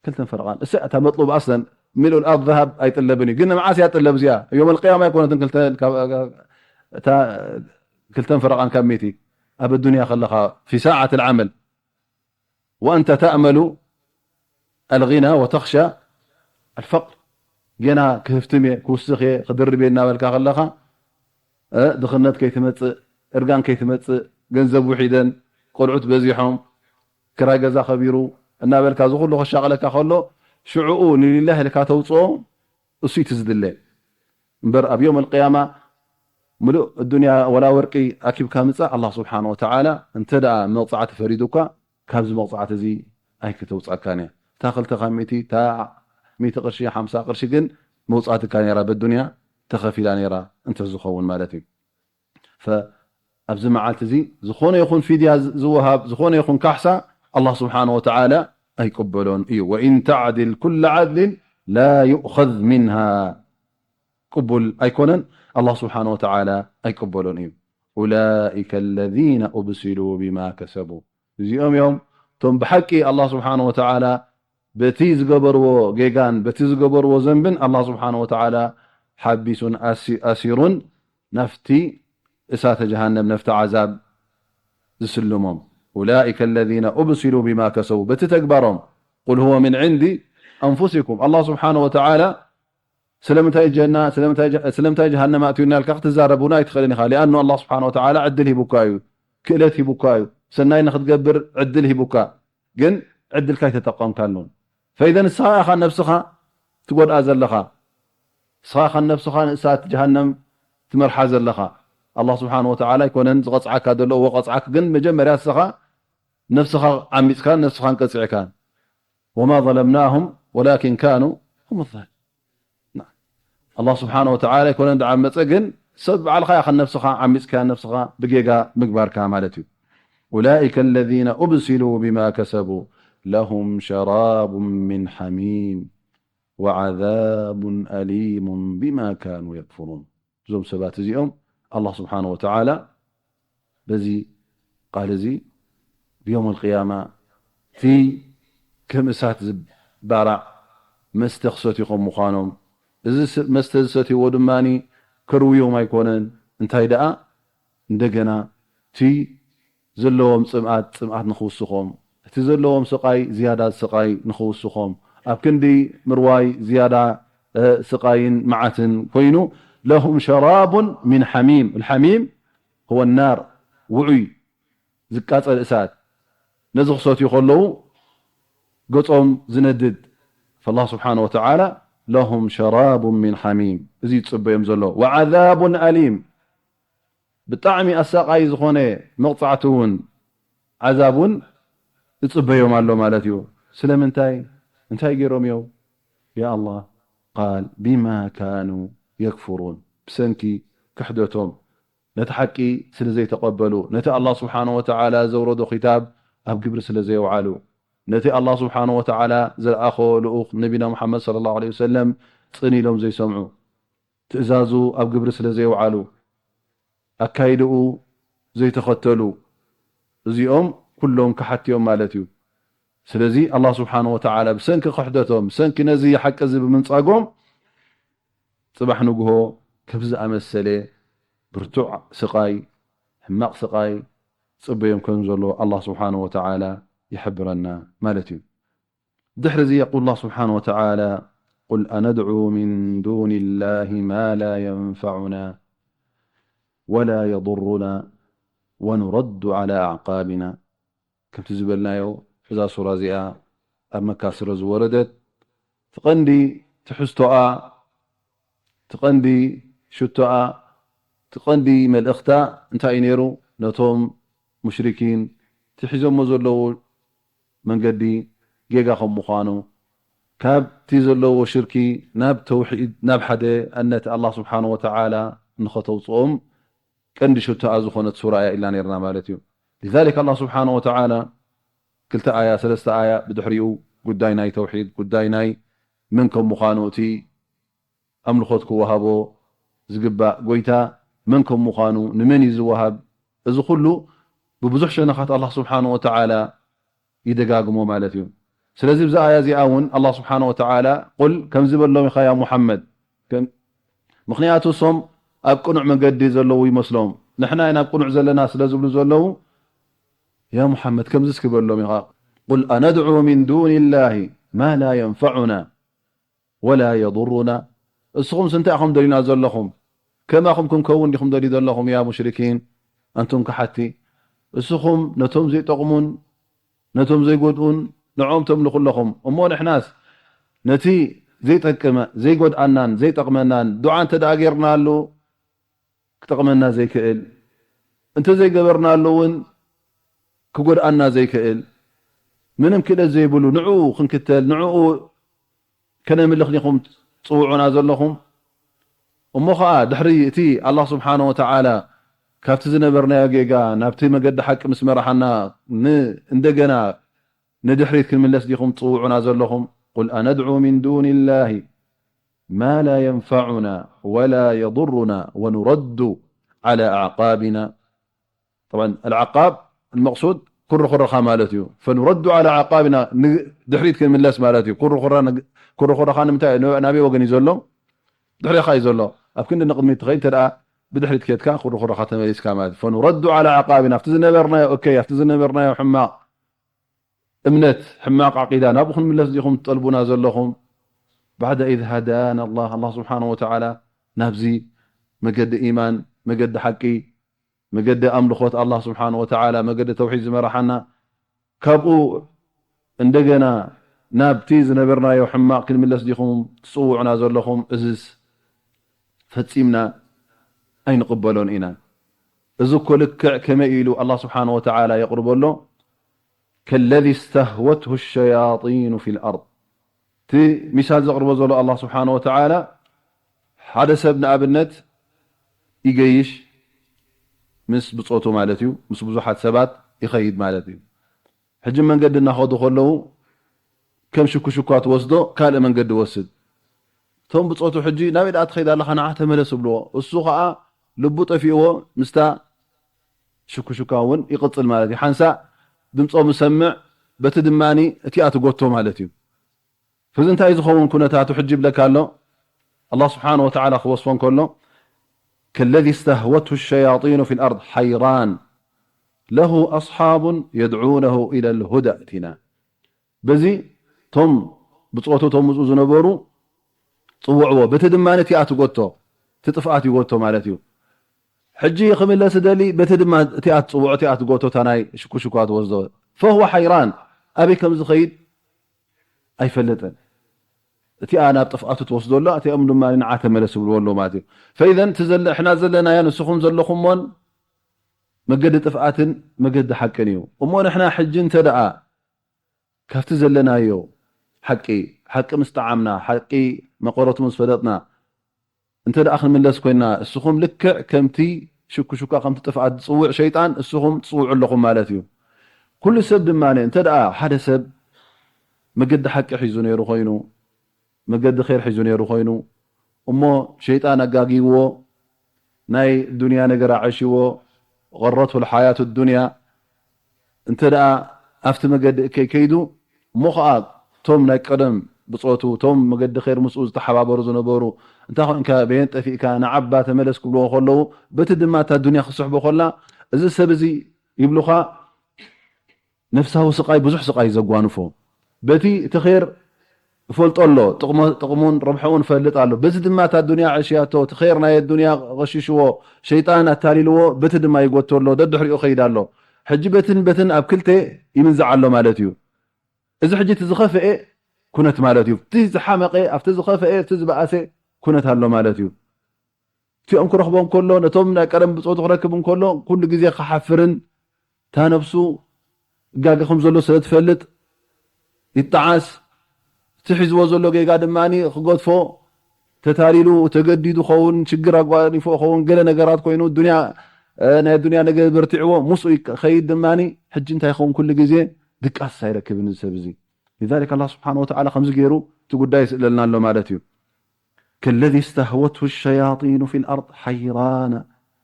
ክልተን ፈረቓን። እሳ እታ መጥሉብ ኣስለን ሚልኡ ልኣርድ ዘሃብ ኣይጥለብን እዩ። ግን ንመዓስ እያ ጥለብ እዚኣ? ዮም ኣልቅያማ ኣይኮነትን ክልተ፣ ካብ፣ እታ ክልተን ፈረቓን ካብ ሚእቲ። ኣብ ኣዱንያ ከለኻ ፊ ሳዓት ልዓመል። ወአንተ ተእመሉ ኣልጊና ወተኽሻ ኣልፈቅር። ጌና ክህፍትም እየ፣ ክውስኽ እየ፣ ክድርብ እየ እናበልካ ከለኻ፣ እ፣ ድኽነት ከይትመጽእ፣ እርጋን ከይትመጽእ፣ ገንዘብ ውሒደን፣ ቆልዑት በዚሖም፣ ክራይ ገዛ ከቢሩ እናበልካ፣ እዚ ኩሉ ከሻቕለካ ከሎ፣ ሽዕኡ ንሊላህ ኢልካ ተውጽኦ፣ እሱ እዩ እቲ ዝድለ። እምበር ኣብ ዮም ኣልቅያማ ምሉእ ኣዱንያ ወላ ወርቂ ኣኪብካ ምጻእ፣ ኣላህ ስብሓነ ወተዓላ እንተ ደኣ መቕጻዕቲ ፈሪዱካ፣ ካብዚ መቕጻዕቲ እዚ ኣይክተውጻካን እያ። እታ ክልተ ካብ ሚእቲ፣ እታ ሚእቲ ቅርሺ፣ ሓምሳ ቅርሺ ግን መውጻእትካ ነይራ፣ በዱንያ ተኸፊላ ነይራ እንተ ዝኸውን ማለት እዩ። ፈ-፣ ኣብዚ መዓልቲ እዚ ዝኾነ ይኹን ፊድያ ዝ-፣ ዝወሃብ፣ ዝኾነ ይኹን ካሕሳ ኣላህ ስብሓነ ወተዓላ ኣይቅበሎን እዩ። "ወኢን ተዕድል ኩለ ዓድልን ላ ዩእኸዝ ሚንሃ" ቅቡል ኣይኮነን፣ ኣላህ ስብሓነ ወተዓላ ኣይቅበሎን እዩ። "ኡላኢከ ለዚነ ኡብሲሉ ቢማ ከሰቡ" እዚኦም እዮም እቶም ብሓቂ ኣላህ ስብሓነ ወተዓላ በቲ ዝገበርዎ ጌጋን በቲ ዝገበርዎ ዘንብን ኣላህ ስብሓነ ወተዓላ ሓቢሱን ኣሲ-፣ ኣሲሩን ናፍቲ እሳተ ጀሃነም፣ ናፍቲ ዓዛብ ዝስልሞም። "ኡላኢከ ለዚነ ኡብሲሉ ቢማ ከሰቡ" በቲ ተግባሮም። "ቁል ሁወ ሚን ዕንዲ ኣንፉሲኩም" ኣላህ ስብሓነ ወተዓላ ስለምንታይ ጀና፣ ስለምንታይ ጀ-፣ ስለምንታይ ጀሃነም ኣእትዩና ኢልካ ክትዛረብ እውን ኣይትኽእልን ኢኻ። ሊኣኑ ኣላህ ስብሓነ ወተዓላ ዕድል ሂቡካ እዩ፣ ክእለት ሂቡካ እዩ፣ ሰናይ ንኽትገብር ዕድል ሂቡካ። ግን ዕድልካ ኣይተጠቀምካሉን። ፈኢዘ ንስኻ ኢኻ ነብስኻ ትጎድኣ ዘለኻ። ንስኻ ኢኻ ነብስኻ ንእሳት ጀሃነም ትመርሓ ዘለኻ። ኣላህ ስብሓነ ወተዓላ ኣይኮነን ዝቐጽዓካ ዘሎ፣ እዎ ቀጽዓክ፣ ግን መጀመርያ ንስኻ ነብስኻ ዓሚጽካን ነብስኻን ቀጺዕካን። "ወማ ዘለምናሁም ወላኪን ካኑ ሁም ዛሊሚን" ኣላህ ስብሓነ ወተዓላ ኣይኮነን ዝዓመፀ፣ ግን ሰብ ባዕልኻ ኢኻ ነብስኻ ዓሚፅካ፣ ነብስኻ ብጌጋ ምግባርካ ማለት እዩ። "ኡላኢከ ለዚነ ኡብሲሉ ቢማ ከሰቡ ለሁም ሸራቡን ሚን ሐሚም ወዐዛቡን ኣሊሙን ቢማ ካኑ የክፍሩን" እዞም ሰባት እዚኦም ኣላህ ስብሓነ ወተዓላ በዚ ቃል እዚ ብዮም ኣልቅያማ እቲ ከም እሳት ዝባራዕ መስተ ክሰትዩ ከም ምዃኖም፣ እዚ ስ-፣ መስተ ዝሰትይዎ ድማ ከርውዮም ኣይኮነን። እንታይ ደኣ እንደገና እቲ ዘለዎም ጽምኣት፣ ጽምኣት ንኽውስኾም፣ እቲ ዘለዎም ስቓይ ዝያዳ ስቓይ ንኽውስኾም፣ ኣብ ክንዲ ምርዋይ ዝያዳ፣ እ፣ ስቓይን መዓትን ኮይኑ፣ ለሁም ሸራቡን ሚን ሐሚም። الحميم هو النار፣ ውዑይ ዝቃጸል እሳት። ነዚ ክሰትዩ ከለዉ ገጾም ዝነድድ። فالله سبحانه وتعالى لهم شراب من حميم، እዚ ይጽበዮም ዘሎ። وعذاب أليم، ብጣዕሚ ኣሳቓዪ ዝኾነ መቕጻዕቲ እውን፣ ዓዛብ እውን ይጽበዮም ኣሎ ማለት እዩ። ስለምንታይ? እንታይ ገይሮም እዮም? ያ ኣላህ፣ ቃል ቢማ ካኑ የክፍሩን፣ ብሰንኪ ክሕደቶም፣ ነቲ ሓቂ ስለ ዘይተቐበሉ፣ ነቲ ኣላህ ስብሓነ ወተዓላ ዘውረዶ ኪታብ ኣብ ግብሪ ስለ ዘየውዓሉ፣ ነቲ ኣላህ ስብሓነ ወተዓላ ዝለኣኾ ልኡኽ ነቢና ሙሓመድ ሰለላሁ ዐለይሂ ወሰለም ጽን ኢሎም ዘይሰምዑ፣ ትእዛዙ ኣብ ግብሪ ስለ ዘየውዓሉ፣ ኣካይድኡ ዘይተኸተሉ፣ እዚኦም ኩሎም ከሓቲ እዮም ማለት እዩ። ስለዚ ኣላህ ስብሓነ ወተዓላ ብሰንኪ ክሕደቶም፣ ብሰንኪ ነዚ ሓቂ እዚ ብምንጻጎም፣ ጽባሕ ንግሆ ከምዚ ዝኣመሰለ ብርቱዕ ስቓይ፣ ሕማቕ ስቓይ ጽበዮም ከም ዘሎ ኣላህ ስብሓነ ወተዓላ ይሕብረና ማለት እዩ። ድሕሪ እዚ የቁል ኣላህ ስብሓነ ወተዓላ፣ قل أندعو من دون الله ما لا ينفعنا ولا يضرنا ونرد على أعقابنا። ከምቲ ዝበልናዮ፣ እዛ ሱራ እዚኣ ኣብ መካ ስለ ዝወረደት፣ እቲ ቀንዲ ትሕዝቶኣ፣ እቲ ቀንዲ ሽቶኣ፣ እቲ ቀንዲ መልእኽታ እንታይ እዩ ነይሩ? ነቶም ሙሽሪኪን እቲ ሒዞሞ ዘለዉ መንገዲ ጌጋ ከም ምዃኑ፣ ካብቲ ዘለዎ ሽርኪ ናብ ተውሒድ፣ ናብ ሓደ ኣነት ኣላህ ስብሓነ ወተዓላ ንኸተውፅኦም ቀንዲ ሽቶኣ ዝኾነት ሱራ እያ ኢልና ነርና ማለት እዩ። لذلك ኣላህ ስብሓነ ወተዓላ ክልተ ኣያ፣ ሰለስተ ኣያ ብድሕሪኡ ጉዳይ ናይ ተውሒድ፣ ጉዳይ ናይ መን ከም ምዃኑ፣ እቲ ኣምልኾት ክወሃቦ ዝግባእ ጎይታ መን ከም ምዃኑ፣ ንመን እዩ ዝወሃብ፣ እዚ ኩሉ ብብዙሕ ሸነኻት ኣላህ ስብሓነ ወተዓላ ይደጋግሞ ማለት እዩ። ስለዚ ብዛ ኣያ እዚኣ እውን ኣላህ ስብሓነ ወተዓላ ቁል ከምዚ በሎም ኢኻ ያ ሙሓመድ፣ ከም-፣ ምኽንያቱ እሶም ኣብ ቅኑዕ መገዲ ዘለዉ ይመስሎም፣ ንሕና ኢና ኣብ ቅኑዕ ዘለና ስለ ዝብሉ ዘለዉ፣ ያ ሙሓመድ ከምዚ እስኪ በሎም ኢኻ፣ ቁል ኣነድዑ ሚን ዱኒ ላሂ ማ ላ የንፈዑና ወላ የضሩና። እስኹምስ እንታይ ኢኹም ደልዩና ዘለኹም? ከማኹም ክንከውን ዲኹም ደልዩ ዘለኹም? ያ ሙሽሪኪን፣ ኣንቱም ከሓቲ፣ እስኹም ነቶም ዘይጠቕሙን ነቶም ዘይጎድኡን ንዕኦም ተምልኹ ኣለኹም። እሞ ንሕናስ ነቲ ዘይጠቅመ-፣ ዘይጎድኣናን ዘይጠቕመናን ዱዓ እንተ ደኣ ጌርናሉ ክጠቕመና ዘይክእል፣ እንተ ዘይገበርናሉ እውን ክጎድኣና ዘይክእል፣ ምንም ክእለት ዘይብሉ ንዕኡ ክንክተል፣ ንዕኡ ከነምልኽ ዲኹም ትጽውዑና ዘለኹም? እሞ ኸኣ ድሕሪ እቲ ኣላህ ስብሓነ ወተዓላ ካብቲ ዝነበርናዮ ጌጋ ናብቲ መገዲ ሓቂ ምስ መራሓና፣ ን-፣ እንደገና ንድሕሪት ክንምለስ ዲኹም ትጽውዑና ዘለኹም? قل أندعو من دون الله ما لا ينفعنا ولا يضرنا ونرد على أعقابنا. طبعا العقاب المقصود ኩርኹርኻ ማለት እዩ። فنرد على أعقابنا፣ ን-፣ ድሕሪት ክንምለስ ማለት እዩ። ኩርኹራ-፣ ኩርኹርኻ ንምንታይ፣ ናበይ ወገን እዩ ዘሎ? ድሕሬኻ እዩ ዘሎ። ኣብ ክንዲ ንቕድሚት ትኸይድ እንተ ደኣ ብድሕሪት ኬድካ ኩርኹርኻ ተመሊስካ ማለት እዩ። فنرد على أعقابنا، ኣብቲ ዝነበርናዮ እከይ፣ ኣብቲ ዝነበርናዮ ሕማቕ እምነት፣ ሕማቕ ዓቂዳ ናብኡ ክንምለስ ዲኹም ትጠልቡና ዘለኹም? بعد إذ هدانا الله، ኣላህ ስብሓነሁ ወተዓላ ናብዚ መገዲ ኢማን፣ መገዲ ሓቂ፣ መገዲ ኣምልኾት ኣላህ ስብሓነሁ ወተዓላ፣ መገዲ ተውሒድ ዝመራሓና፣ ካብኡ እንደገና ናብቲ ዝነበርናዮ ሕማቕ ክንምለስ ዲኹም ትጽውዑና ዘለኹም? እዝስ ፈጺምና ኣይንቕበሎን ኢና። እዚ እኮ ልክዕ ከመይ ኢሉ ኣላህ ስብሓነሁ ወተዓላ የቕርቦ ኣሎ? كالذي استهوته الشياطين في الأرض። እቲ ሚሳል ዘቕርቦ ዘሎ ኣላህ ስብሓነሁ ወተዓላ፣ ሓደ ሰብ ንኣብነት ይገይሽ ምስ ብጾቱ ማለት እዩ፣ ምስ ብዙሓት ሰባት ይኸይድ ማለት እዩ። ሕጂ መንገዲ እናኸዱ ከለዉ ከም ሽኩሽኳ ትወስዶ ካልእ መንገዲ ይወስድ። እቶም ብጾቱ ሕጂ ናበይ ደኣ ትኸይድ ኣለኻ ንዓ ተመለስ ይብልዎ። እሱ ኸኣ ልቡ ጠፊእዎ ምስታ ሽኩሽኳ እውን ይቕጽል ማለት እዩ። ሓንሳእ ድምጾም ይሰምዕ፣ በቲ ድማኒ እቲኣ ትጎቶ ማለት እዩ። እዚ እንታይ ዝኸውን ኩነታቱ ሕጂ ይብለካ ኣሎ ኣላህ ስብሓነሁ ወተዓላ ክወስፎ እንከሎ፣ كالذي استهوته الشياطين في الأرض حيران له أصحاب يدعونه إلى الهدى ائتنا። በዚ ቶም ብጾቱ ቶም ምስኡ ዝነበሩ ጽውዕዎ፣ በቲ ድማ እቲኣ ትጎቶ፣ እቲ ጥፍኣት ይጎቶ ማለት እዩ። ሕጂ ክምለስ ደሊ፣ በቲ ድማ እቲኣ ትጽውዖ፣ እቲኣ ትጎቶ፣ እታ ናይ ሽኩሽኳ ትወስዶ። فهو حيران، ኣበይ ከም ዝኸይድ ኣይፈልጥን። እቲኣ ናብ ጥፍኣቱ ትወስዶ ኣላ፣ እቲኦም ድማ ንዓ ተመለስ ይብልዎ ኣለዉ ማለት እዩ። فإذا እቲ ዘለ-፣ ሕና ዘለናዮ ንስኹም ዘለኹሞን መገዲ ጥፍኣትን መገዲ ሓቅን እዩ። እሞ ንሕና ሕጂ እንተ ደኣ ካብቲ ዘለናዮ ሓቂ፣ ሓቂ ምስ ጠዓምና፣ ሓቂ መቐረቱ ምስ ፈለጥና፣ እንተ ደኣ ክንምለስ ኮይና፣ እስኹም ልክዕ ከምቲ ሽኩሽኳ፣ ከምቲ ጥፍኣት ዝጽውዕ ሸይጣን፣ እስኹም ትጽውዑ ኣለኹም ማለት እዩ። ኩሉ ሰብ ድማ፣ እንተ ደኣ ሓደ ሰብ መገዲ ሓቂ ሒዙ ነይሩ ኮይኑ፣ መገዲ ኸይር ሒዙ ነይሩ ኮይኑ፣ እሞ ሸይጣን ኣጋጊዎ፣ ናይ ዱንያ ነገር ኣዐሽዎ፣ غرته الحياة الدنيا፣ እንተ ደኣ ኣብቲ መገዲ እከይ ከይዱ፣ እሞ ኸኣ እቶም ናይ ቀደም ብጾቱ፣ እቶም መገዲ ኸይር ምስኡ ዝተሓባበሩ ዝነበሩ፣ "እንታይ ኾንካ? በየን ጠፊእካ? ንዓባ ተመለስ" ክብልዎ ከለዉ፣ በቲ ድማ እታ ዱንያ ክስሕቦ ከላ፣ እዚ ሰብ እዚ ይብሉኻ፣ ነፍሳዊ ስቓይ፣ ብዙሕ ስቓይ እዩ ዘጓንፎ። በቲ እቲ ኸይር ይፈልጦ ኣሎ፣ ጥቕሞ-፣ ጥቕሙን ረብሕኡን ይፈልጥ ኣሎ። በዚ ድማ እታ ዱንያ ኣዕሽያቶ፣ እቲ ኸይር ናይ ኣዱንያ ቐሺሽዎ፣ ሸይጣን ኣታሊልዎ፣ በቲ ድማ ይጎቶ ኣሎ፣ ደድሕሪኡ ይኸይድ ኣሎ። ሕጂ በትን በትን ኣብ ክልተ ይምንዛዕ ኣሎ ማለት እዩ። እዚ ሕጂ እቲ ዝኸፍኤ ኩነት ማለት እዩ። እቲ ዝሓመቐ፣ ኣብቲ ዝኸፍኤ፣ እቲ ዝበኣሰ ኩነት ኣሎ ማለት እዩ። እቲኦም ክረኽቦም ከሎ፣ ነቶም ናይ ቀደም ብጾቱ ክረክብ እንከሎ፣ ኩሉ ግዜ ክሓፍርን፣ እታ ነብሱ ጋገ ከም ዘሎ ስለ ትፈልጥ፣ ይጠዓስ። እቲ ሒዝዎ ዘሎ ጌጋ ድማ ክገድፎ ተታሊሉ፣ ተገዲዱ ኸውን፣ ሽግር ኣጓኒፎ ኸውን፣ ገለ ነገራት ኮይኑ፣ ዱንያ፣ እ፣ ናይ ዱንያ ነገር በርቲዕዎ፣ ምስኡ ይከ-፣ ኸይድ ድማ፣ ሕጂ እንታይ ይኸውን? ኩሉ ግዜ ድቃስ ኣይረክብን እዚ ሰብ እዚ። لذلك ኣላህ ስብሓነ ወተዓላ ከምዚ ገይሩ እቲ ጉዳይ ይስእለልና ኣሎ ማለት እዩ። كالذي استهوته الشياطين في الأرض حيران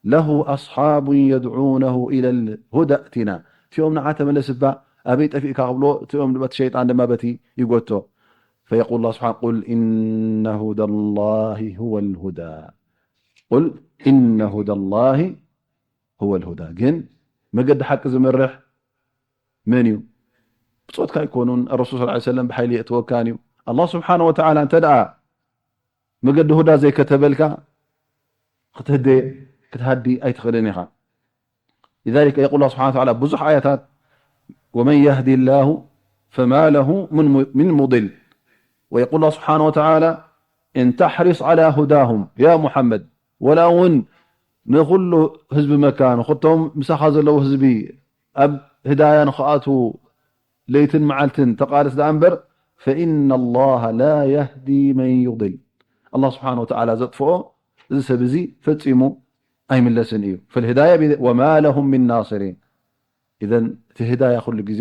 له أصحاب يدعونه إلى الهدى ائتنا። እቲኦም ንዓ ተመለስ እባ፣ ኣበይ ጠፊእካ ክብሎ፣ እቲኦም በቲ ሸይጣን ድማ በቲ ይጎቶ። فيقول الله سبحانه: قل إن هدى الله هو الهدى. قل إن هدى الله هو الهدى. ግን መገዲ ሓቂ ዝመርሕ መን እዩ? ብጾትካ ኣይኮኑን። ረሱል ሰለላሁ ዐለይሂ ወሰለም ብሓይሊ የእትወካን እዩ። ኣላህ ስብሓነ ወተዓላ እንተ ደኣ መገዲ ሁዳ ዘይከተበልካ፣ ክትህደ፣ ክትሃዲ ኣይትኽእልን ኢኻ። لذلك يقول الله سبحانه وتعالى ብዙሕ ኣያታት: ومن يهد الله فما له من من مضل. ويقول الله سبحانه وتعالى: إن تحرص على هداهم يا محمد، ወላ እውን ንኹሉ ህዝቢ መካ፣ ንኹቶም ምሳኻ ዘለዉ ህዝቢ ኣብ ህዳያ ንኽኣትዉ ለይትን መዓልትን ተቓልስ ደኣ እምበር፣ فإن الله لا يهدي من يضل። ኣላህ ስብሓነ ወተዓላ ዘጥፍኦ እዚ ሰብ እዚ ፈጺሙ ኣይምለስን እዩ። فالهداية بيد-، وما لهم من ناصرين. إذن እቲ ህዳያ ኩሉ ግዜ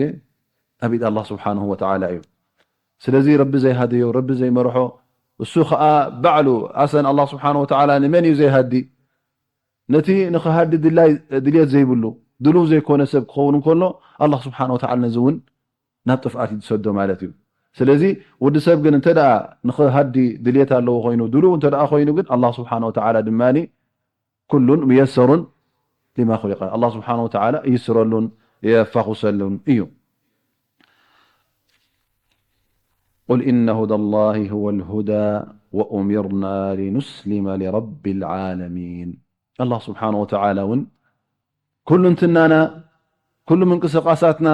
ኣብ ኢድ ኣላህ ስብሓንሁ ወተዓላ እዩ። ስለዚ ረቢ ዘይሃደዮ፣ ረቢ ዘይመርሖ፣ እሱ ኸኣ ባዕሉ ኣሰን ኣላህ ስብሓንሁ ወተዓላ ንመን እዩ ዘይሃዲ? ነቲ ንኽሃዲ ድላይ ድልየት ዘይብሉ፣ ድሉው ዘይኮነ ሰብ ክኸውን እንከሎ፣ ኣላህ ስብሓንሁ ወተዓላ ነዚ እውን ናብ ጥፍኣት እዩ ዝሰዶ ማለት እዩ። ስለዚ ወዲ ሰብ ግን እንተ ደኣ ንኽሃዲ ድልየት ኣለዎ ኮይኑ፣ ድሉው እንተ ደኣ ኮይኑ ግን ኣላህ ስብሓንሁ ወተዓላ ድማ ኩሉን ሙየሰሩን ሊማ ኹሊቀ። ኣላህ ስብሓንሁ ወተዓላ ይስረሉን የፋኹሰሉን እዩ። قل إن هدى الله هو الهدى وأمرنا لنسلم لرب العالمين. ኣላህ ስብሓንሁ ወተዓላ እውን ኩሉ እንትናና፣ ኩሉ ምንቅስቓሳትና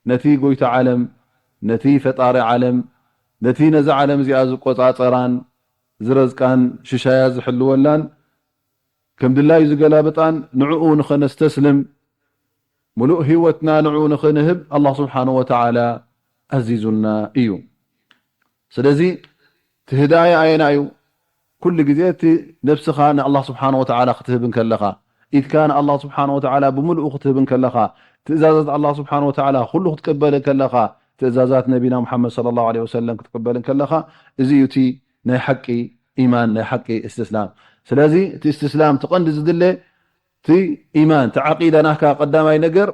ነቲ ጎይታ ዓለም፣ ነቲ ፈጣሪ ዓለም፣ ነቲ ነዛ ዓለም እዚኣ ዝቆጻጸራን ዝረዝቃን ሽሻያ ዝሕልወላን ከም ድላዩ ዝገላብጣን ንዕኡ ንኸነስተስልም፣ ምሉእ ህይወትና ንዕኡ ንኽንህብ ኣላህ ስብሓንሁ ወተዓላ ኣዚዙና እዩ። ስለዚ እቲ ህዳያ ኣየና እዩ? ኩሉ ግዜ እቲ ነብስኻ ንኣላህ ስብሓንሁ ወተዓላ ክትህብ እንከለኻ፣ ኢድካ ንኣላህ ስብሓንሁ ወተዓላ ብምሉኡ ክትህብ እንከለኻ፣ ትእዛዛት ኣላህ ስብሓንሁ ወተዓላ ኩሉ ክትቅበል እንከለኻ፣ ትእዛዛት ነቢና ሙሓመድ ሰለላሁ ዐለይሂ ወሰለም ክትቅበል እንከለኻ፣ እዚ እዩ እቲ ናይ ሓቂ ኢማን፣ ናይ ሓቂ እስትስላም። ስለዚ እቲ እስትስላም እቲ ቀንዲ ዝድለ እቲ ኢማን፣ እቲ ዓቂዳ ናትካ ቀዳማይ ነገር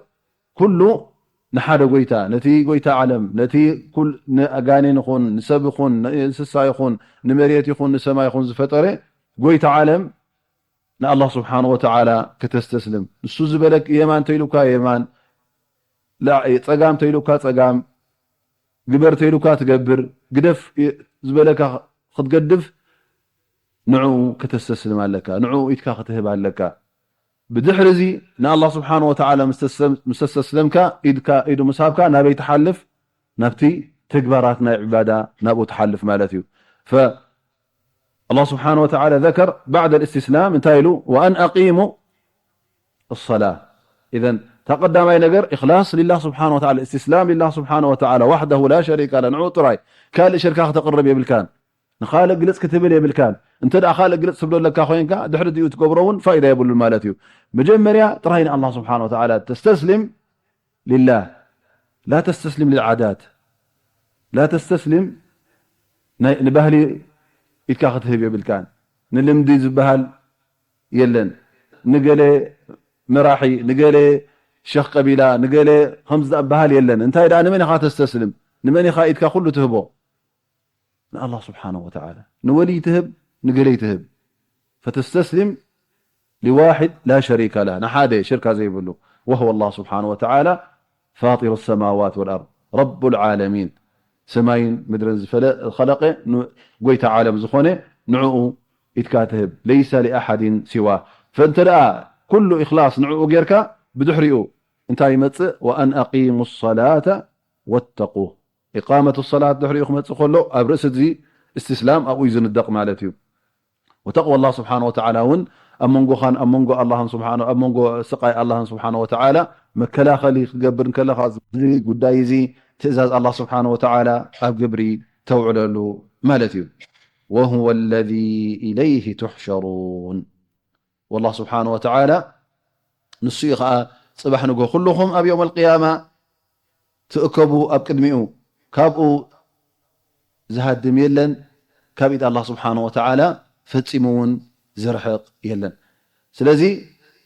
ኩሉ ንሓደ ጎይታ፣ ነቲ ጎይታ ዓለም፣ ነቲ ኩል-፣ ንኣጋኔን ይኹን፣ ንሰብ ይኹን፣ ንእንስሳ ይኹን፣ ንመሬት ይኹን፣ ንሰማይ ይኹን ዝፈጠረ ጎይታ ዓለም ንኣላህ ስብሓንሁ ወተዓላ ከተስተስልም። ንሱ ዝበለክ የማን ተይሉካ የማን፣ ላ-፣ ጸጋም ተይሉካ ጸጋም፣ ግበር ተይሉካ ትገብር፣ ግደፍ ዝበለካ ክትገድፍ ንዕኡ ከተስተስልም ኣለካ፣ ንዕኡ ኢድካ ክትህብ ኣለካ። ብድሕሪ እዚ ንኣላህ ስብሓንሁ ወተዓላ ምስ ተሰ-፣ ምስ ተስተስለምካ፣ ኢድካ፣ ኢዱ ምስ ሃብካ ናበይ ትሓልፍ? ናብቲ ተግባራት ናይ ዒባዳ ናብኡ ትሓልፍ ማለት እዩ። ፈ-፣ ኣላህ ስብሓንሁ ወተዓላ ዘከር ባዕደ ልእስትስላም እንታይ ኢሉ? ወኣን ኣቂሙ ኣሰላ። ኢዘን እታ ቀዳማይ ነገር ኢኽላስ ሊላህ ስብሓንሁ ወተዓላ፣ እስትስላም ሊላህ ስብሓንሁ ወተዓላ ዋሕደሁ ላ ሸሪከ ለህ፣ ንዕኡ ጥራይ ካልእ ሽርካ ክተቕርብ የብልካን። ንኻልእ ግልጽ ክትብል የብልካን። እንተ ደኣ ካልእ ግልጽ ትብሎ ኣለካ ኮይንካ፣ ድሕሪ ዲኡ ትገብሮ እውን ፋይዳ የብሉን ማለት እዩ። መጀመርያ ጥራይ ንኣላህ ስብሓንሁ ወተዓላ ተስተስሊም ሊላህ። ላ ተስተስሊም ልልዓዳት። ላ ተስተስሊም ናይ፣ ንባህሊ ኢድካ ክትህብ የብልካን። ንልምዲ ዝበሃል የለን። ንገለ መራሒ፣ ንገለ ሸኽ ቀቢላ፣ ንገለ ከምዚ ዝበሃል የለን። እንታይ ደኣ ንመን ኢኻ ተስተስልም? ንመን ኢኻ ኢድካ ኩሉ ትህቦ? ንኣላህ ስብሓነሁ ወተዓላ። ንወልይ ትህብ፣ ንገለይ ትህብ። ፈተስተስሊም ሊዋሒድ ላ ሸሪከ ለህ፣ ንሓደ ሽርካ ዘይብሉ። ወሁወ ኣላህ ስብሓነሁ ወተዓላ ፋጢሩ ሰማዋት ወልኣርድ፣ ረቡል ዓለሚን። ሰማይን ምድርን ዝፈለ-፣ ዝኸለቐ ን-፣ ጎይታ ዓለም ዝኾነ ንዕኡ ኢድካ ትህብ። ለይሰ ሊኣሓድን ሲዋ። ፈእንተ ደኣ ኩሉ ኢኽላስ ንዕኡ ጌርካ፣ ብድሕሪኡ እንታይ ይመጽእ? ወኣን ኣቂሙ ሰላተ ወተቁ። ኢቃመቱ ሰላት ድሕሪኡ ክመጽእ ከሎ፣ ኣብ ርእሲ እዚ እስትስላም ኣብኡ እዩ ዝንደቕ ማለት እዩ። ወተቅዋ ኣላህ ስብሓነ ወተዓላ እውን ኣብ መንጎኻን ኣብ መንጎ ኣላህን ስብሓነ፣ ኣብ መንጎ ስቃይ ኣላህን ስብሓነ ወተዓላ መከላኸሊ ክትገብር እንከለኻ፣ እዚ ጉዳይ እዚ ትእዛዝ ኣላህ ስብሓነ ወተዓላ ኣብ ግብሪ ተውዕለሉ ማለት እዩ። ወሁወ ለዚ ኢለይሂ ቱሕሸሩን። ወላህ ስብሓነ ወተዓላ ንሱ እዩ ኸዓ ጽባሕ ንግሆ ኩልኹም ኣብ የውመል ቅያማ ትእከቡ ኣብ ቅድሚኡ፣ ካብኡ ዝሃድም የለን፣ ካብ ኢድ ኣላህ ስብሓነ ወተዓላ ፈጺሙ እውን ዝርሕቕ የለን። ስለዚ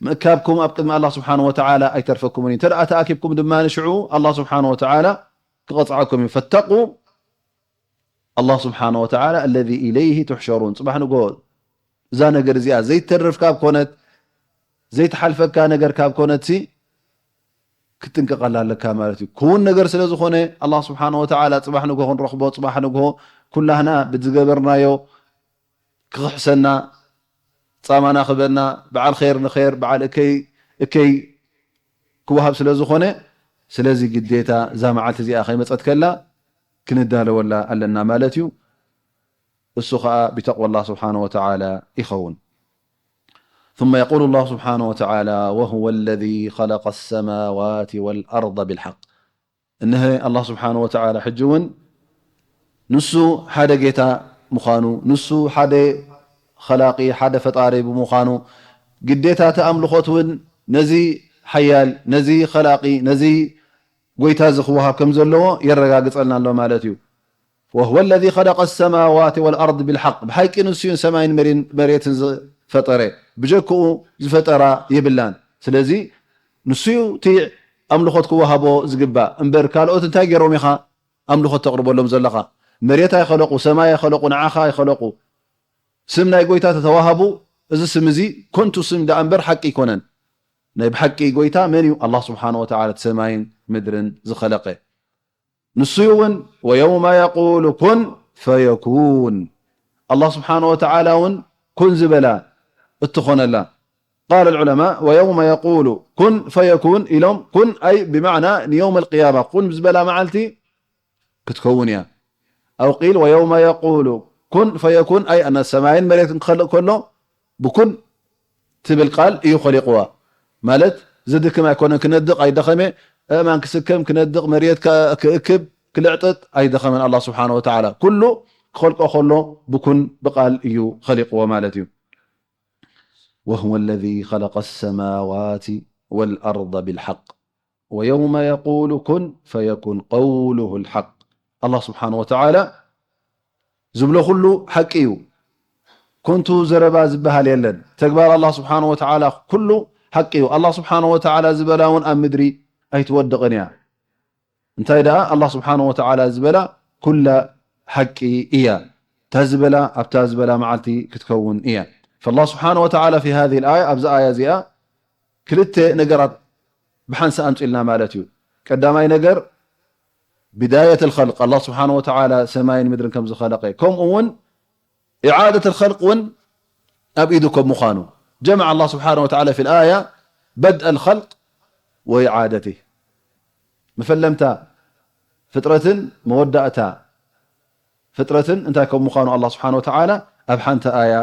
ምእካብኩም ኣብ ቅድሚ ኣላህ ስብሓነ ወተዓላ ኣይተርፈኩምን እዩ። እንተ ደኣ ተኣኪብኩም ድማ ንሽዑ ኣላህ ስብሓነ ወተዓላ ክቐጽዓኩም እዩ። ፈተቁ ኣላህ ስብሓነ ወተዓላ ኣለዚ ኢለይሂ ቱሕሸሩን። ጽባሕ ንግሆ እዛ ነገር እዚኣ ዘይተርፍ ካብ ኮነት፣ ዘይትሓልፈካ ነገር ካብ ኮነትሲ ክትጥንቀቐላ ኣለካ ማለት እዩ። ክውን ነገር ስለ ዝኾነ ኣላህ ስብሓነ ወተዓላ ጽባሕ ንግሆ ክንረኽቦ፣ ጽባሕ ንግሆ ኩላህና ብዝገበርናዮ ክኽሕሰና፣ ጻማና ክበና፣ በዓል ኸይር ንኸይር፣ በዓል እከይ እከይ ክወሃብ ስለ ዝኾነ፣ ስለዚ ግዴታ እዛ መዓልቲ እዚኣ ከይመጸት ከላ ክንዳለወላ ኣለና ማለት እዩ። እሱ ኸኣ ብተቕዋ ኣላህ ስብሓነ ወተዓላ ይኸውን። ثم يقول الله سبحانه وتعالى: وهو الذي خلق السماوات والأرض بالحق. እነሀ ኣላህ ስብሓነ ወተዓላ ሕጂ እውን ንሱ ሓደ ጌታ ምዃኑ፣ ንሱ ሓደ ኸላቂ፣ ሓደ ፈጣሪ ብምዃኑ፣ ግዴታ እቲ ኣምልኾት እውን ነዚ ሓያል፣ ነዚ ኸላቒ፣ ነዚ ጎይታ እዚ ክወሃብ ከም ዘለዎ የረጋግጸልና ኣሎ ማለት እዩ። وهو الذي خلق السماوات والأرض بالحق، ብሓቂ ንሱ እዩ ሰማይን መሬን-፣ መሬትን ዝፈጠረ፣ ብጀክኡ ዝፈጠራ የብላን። ስለዚ ንሱ እዩ እቲ ኣምልኾት ክወሃቦ ዝግባእ እምበር ካልኦት እንታይ ገይሮም ኢኻ ኣምልኾት ተቕርበሎም ዘለኻ? መሬት ኣይኸለቑ፣ ሰማይ ኣይኸለቑ፣ ንዓኻ ኣይኸለቑ። ስም ናይ ጎይታ ተተዋሃቡ፣ እዚ ስም እዚ ኮንቱ ስም ደኣ እምበር ሓቂ ኣይኮነን። ናይ ብሓቂ ጎይታ መን እዩ? ኣላህ ስብሓነ ወተዓላ እቲ ሰማይን ምድርን ዝኸለቐ። ንሱ እዩ እውን ወየውመ የቁሉ ኩን ፈየኩን። ኣላህ ስብሓነ ወተዓላ እውን ኩን ዝበላ እትኾነላ። ቃለ ልዑለማ ወየውመ የቁሉ ኩን ፈየኩን ኢሎም፣ ኩን ኣይ ብማዕና ንየውም ልቅያማ ኩን ዝበላ መዓልቲ ክትከውን እያ። ኣው ቂል ወየውመ የቁሉ ኩን ፈየኩን ኣይ ኣነ ሰማይን መሬትን ክኸልቕ ከሎ ብኩን ትብል ቃል እዩ ኸሊቕዋ። ማለት ዝድክም ኣይኮነን፣ ክነድቕ ኣይደኸመ፣ ኣእማን ክስከም፣ ክነድቕ፣ መሬት ከ-፣ ክእክብ፣ ክልዕጥጥ ኣይደኸመን። ኣላህ ስብሓነ ወተዓላ ኩሉ ክኸልቆ ከሎ ብኩን ብቃል እዩ ኸሊቕዎ ማለት እዩ። وهو الذي خلق السماوات والأرض بالحق ويوم يقول كن فيكون قوله الحق. ኣላህ ስብሓነ ወተዓላ ዝብሎ ኩሉ ሓቂ እዩ። ኮንቱ ዘረባ ዝበሃል የለን። ተግባር ኣላህ ስብሓነ ወተዓላ ኩሉ ሓቂ እዩ። ኣላህ ስብሓነ ወተዓላ ዝበላ እውን ኣብ ምድሪ ኣይትወድቕን እያ። እንታይ ደኣ ኣላህ ስብሓነ ወተዓላ ዝበላ ኩላ ሓቂ እያ። እታ ዝበላ ኣብታ ዝበላ መዓልቲ ክትከውን እያ። فالله سبحانه وتعالى في هذه الآية፣ ኣብዚ ኣያ እዚኣ ክልተ ነገራት ብሓንሳእ ኣምጺልና ማለት እዩ። ቀዳማይ ነገር بداية الخلق፣ ኣላህ ስብሓነ ወተዓላ ሰማይን ምድርን ከም ዝኸለቐ፣ ከምኡ እውን إعادة الخلق እውን ኣብ ኢዱ ከም ምዃኑ። جمع الله سبحانه وتعالى في الآية بدء الخلق وإعادته። መፈለምታ ፍጥረትን መወዳእታ ፍጥረትን እንታይ ከም ምዃኑ ኣላህ ስብሓነ ወተዓላ ኣብ ሓንቲ ኣያ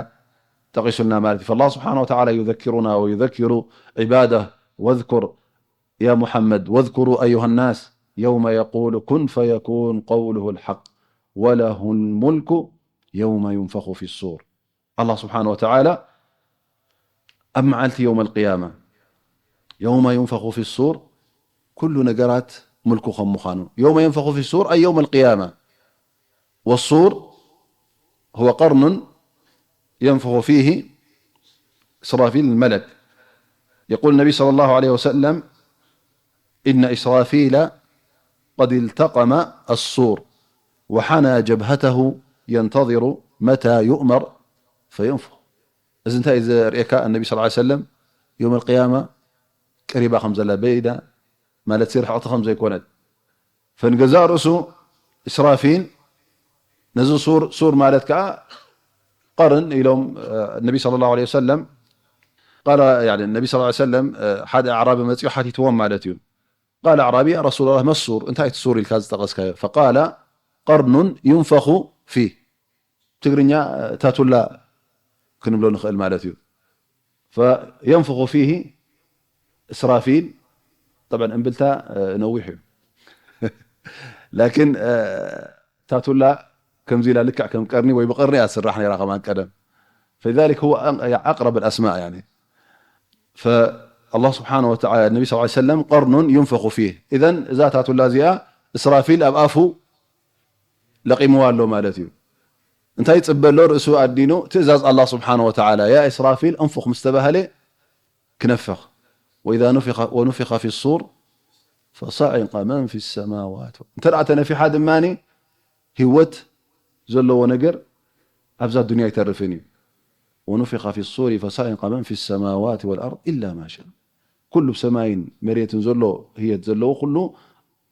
ጠቒሱልና ማለት እዩ። فالله سبحانه وتعالى يذكرنا ويذكر عباده واذكر يا محمد واذكروا أيها الناس يوم يقول كن فيكون قوله الحق وله الملك يوم ينفخ في الصور. ኣላህ ስብሓነ ወተዓላ ኣብ መዓልቲ የውመል ቅያማ يوم ينفخ في الصور ኩሉ ነገራት ምልኩ ከም ምዃኑ يوم ينفخ في الصور أي يوم القيامة والصور هو قرن ينفخ فيه إسرافيل الملك. يقول النبي صلى الله عليه وسلم إن إسرافيل قد التقم الصور وحنى جبهته ينتظر متى يؤمر فينفخ. እዚ እንታይ እዩ ዘርእየካ? النبي صلى الله عليه وسلم يوم القيامة ቀሪባ ከም ዘላ በይዳ ማለት ርሕቕቲ ከም ዘይኮነት ፈንገዛእ ርእሱ እስራፊል ነዚ ሱር ሱር ማለት ከዓ ቀርን ኢሎም ነቢ صلى الله عليه وسلم قال يعني النبي صلى الله عليه وسلم ሓደ ኣዕራቢ መፂኡ ሓቲትዎም ማለት እዩ قال أعرابي يا رسول الله ما الصور እንታይ እቲ ሱር ኢልካ ዝጠቐስካዮ فقال قرن ينفخ فيه ትግርኛ ታቱላ ክንብሎ ንኽእል ማለት እዩ فينفخ فيه إسرافيل طبعا እምብልታ ነዊሕ እዩ لكن ታቱላ ከምዚ ኢላ ልክዕ ከም ቀርኒ ወይ ብቀርኒ እያ ትስራሕ ነይራ ከማን ቀደም فلذلك هو أقرب الأسماء يعني فالله سبحانه وتعالى النبي صلى الله عليه وسلم قرن ينفخ فيه إذن እዛ ታቱላ እዚኣ إسرافيل ኣብ ኣፉ ለቂምዋ ኣሎ ማለት እዩ እንታይ ይፅበ ኣሎ ርእሱ ኣዲኑ ትእዛዝ الله سبحانه وتعالى يا إسرافيل انفخ ምስ ተባህለ ክነፍኽ وإذا نفخ ونفخ في الصور فصعق من في السماوات እንተ ደኣ ተነፊሓ ድማ ህይወት ዘለዎ ነገር ኣብዛ ዱንያ ኣይተርፍን እዩ ونفخ في الصور فصعق من في السماوات والأرض إلا ما شاء ኩሉ ብሰማይን መሬትን ዘሎ ህየት ዘለዎ ኩሉ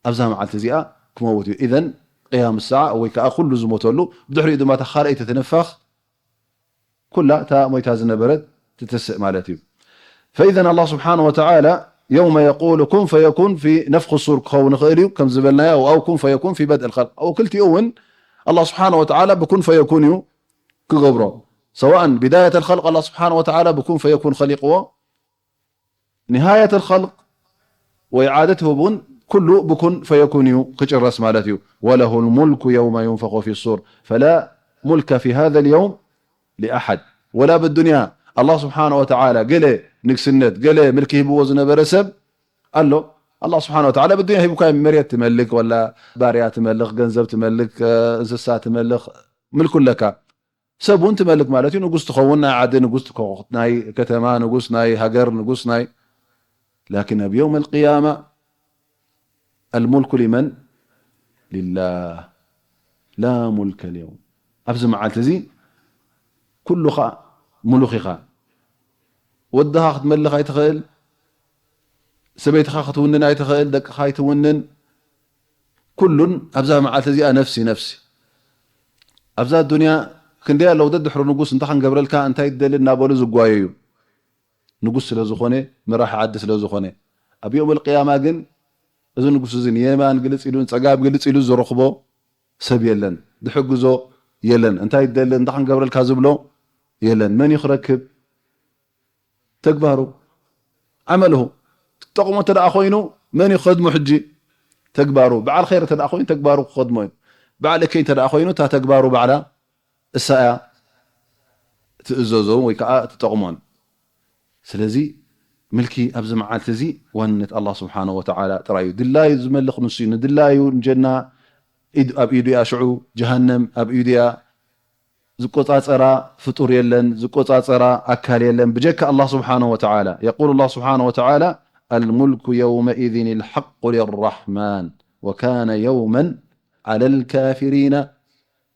ኣብዛ መዓልቲ እዚኣ ክመውት እዩ إذن قيام الساعة ወይ ከዓ ኩሉ ዝሞተሉ ብድሕሪኡ ድማ እታ ካልኣይቲ ትንፋኽ ኩላ እታ ሞይታ ዝነበረት ትትስእ ማለት እዩ فإذا الله سبحانه وتعالى يوم يقول كن فيكون في نفخ الصور ክኸውን ይኽእል እዩ ከም ዝበልናዮ أو كن فيكون في بدء الخلق أو ክልቲኡ እውን الله سبحانه وتعالى ብኩን ፈየኩን እዩ ክገብሮ سواء بداية الخلق الله سبحانه وتعالى ብኩን ፈየኩን ኸሊቕዎ نهاية الخلق وإعادته እውን ኩሉ ብኩን ፈየኩን እዩ ክጭረስ ማለት እዩ وله الملك يوم ينفخ في الصور فلا ملك في هذا اليوم لأحد ولا بالدنيا ኣላህ ስብሓነ ወተዓላ ገለ ንግስነት፣ ገለ ምልኪ ሂብዎ ዝነበረ ሰብ ኣሎ። ኣላህ ስብሓነ ወተዓላ ብዱንያ ሂቡካ፣ መሬት ትመልክ፣ ወላ ባርያ ትመልክ፣ ገንዘብ ትመልክ፣ እንስሳ ትመልክ፣ ምልኩ ኣለካ። ሰብ እውን ትመልክ ማለት እዩ። ንጉስ ትኸውን፣ ናይ ዓዲ ንጉስ ትኸውን፣ ናይ ከተማ ንጉስ፣ ናይ ሃገር ንጉስ፣ ናይ ላኪን ኣብ የውም ኣልቅያማ ኣልሙልኩ ሊመን ሊላህ ላ ሙልከ ልየውም። ኣብዚ መዓልቲ እዚ ኩሉኻ ሙሉኽ ኢኻ። ወድኻ ክትመልኽ ኣይትኽእል፣ ሰበይትኻ ክትውንን ኣይትኽእል፣ ደቅኻ ኣይትውንን። ኩሉን ኣብዛ መዓልቲ እዚኣ ነፍሲ ነፍሲ። ኣብዛ ዱንያ ክንደይ ኣለዉ ደድሕሩ ንጉስ እንታይ ክንገብረልካ እንታይ ትደሊ እናበሉ ዝጓየዩ። ንጉስ ስለ ዝኾነ፣ መራሒ ዓዲ ስለ ዝኾነ። ኣብ የውም ኣልቅያማ ግን እዚ ንጉስ እዚ ንየማን ግልጽ ኢሉ ንጸጋም ግልጽ ኢሉ ዝረኽቦ ሰብ የለን፣ ዝሕግዞ የለን። እንታይ ትደሊ እንታይ ክንገብረልካ ዝብሎ የለን። መን እዩ ክረክብ? ተግባሩ ዓመልሁ ትጠቕሞ እንተ ደኣ ኮይኑ መን እዩ ክኸድሞ? ሕጂ ተግባሩ በዓል ኸይር እንተ ደኣ ኮይኑ ተግባሩ ክኸድሞ እዩ። በዓል እከይ እንተ ደኣ ኮይኑ እታ ተግባሩ ባዕላ እሳ እያ ትእዘዞ ወይ ከዓ ትጠቕሞን። ስለዚ ምልኪ ኣብዚ መዓልቲ እዚ ዋንነት ኣላህ ስብሓነሁ ወተዓላ ጥራይ እዩ። ድላዩ ዝመልኽ ንሱ እዩ። ንድላዩ ንጀና ኢድ-፣ ኣብ ኢዱ እያ፣ ሽዑ ጀሃነም ኣብ ኢዱ እያ። ዝቆጻጸራ ፍጡር የለን፣ ዝቆጻጸራ ኣካል የለን ብጀካ ኣላህ ስብሓነሁ ወተዓላ። የቁሉ ኣላህ ስብሓነሁ ወተዓላ፣ الملك يومئذ الحق للرحمن وكان يوما على الكافرين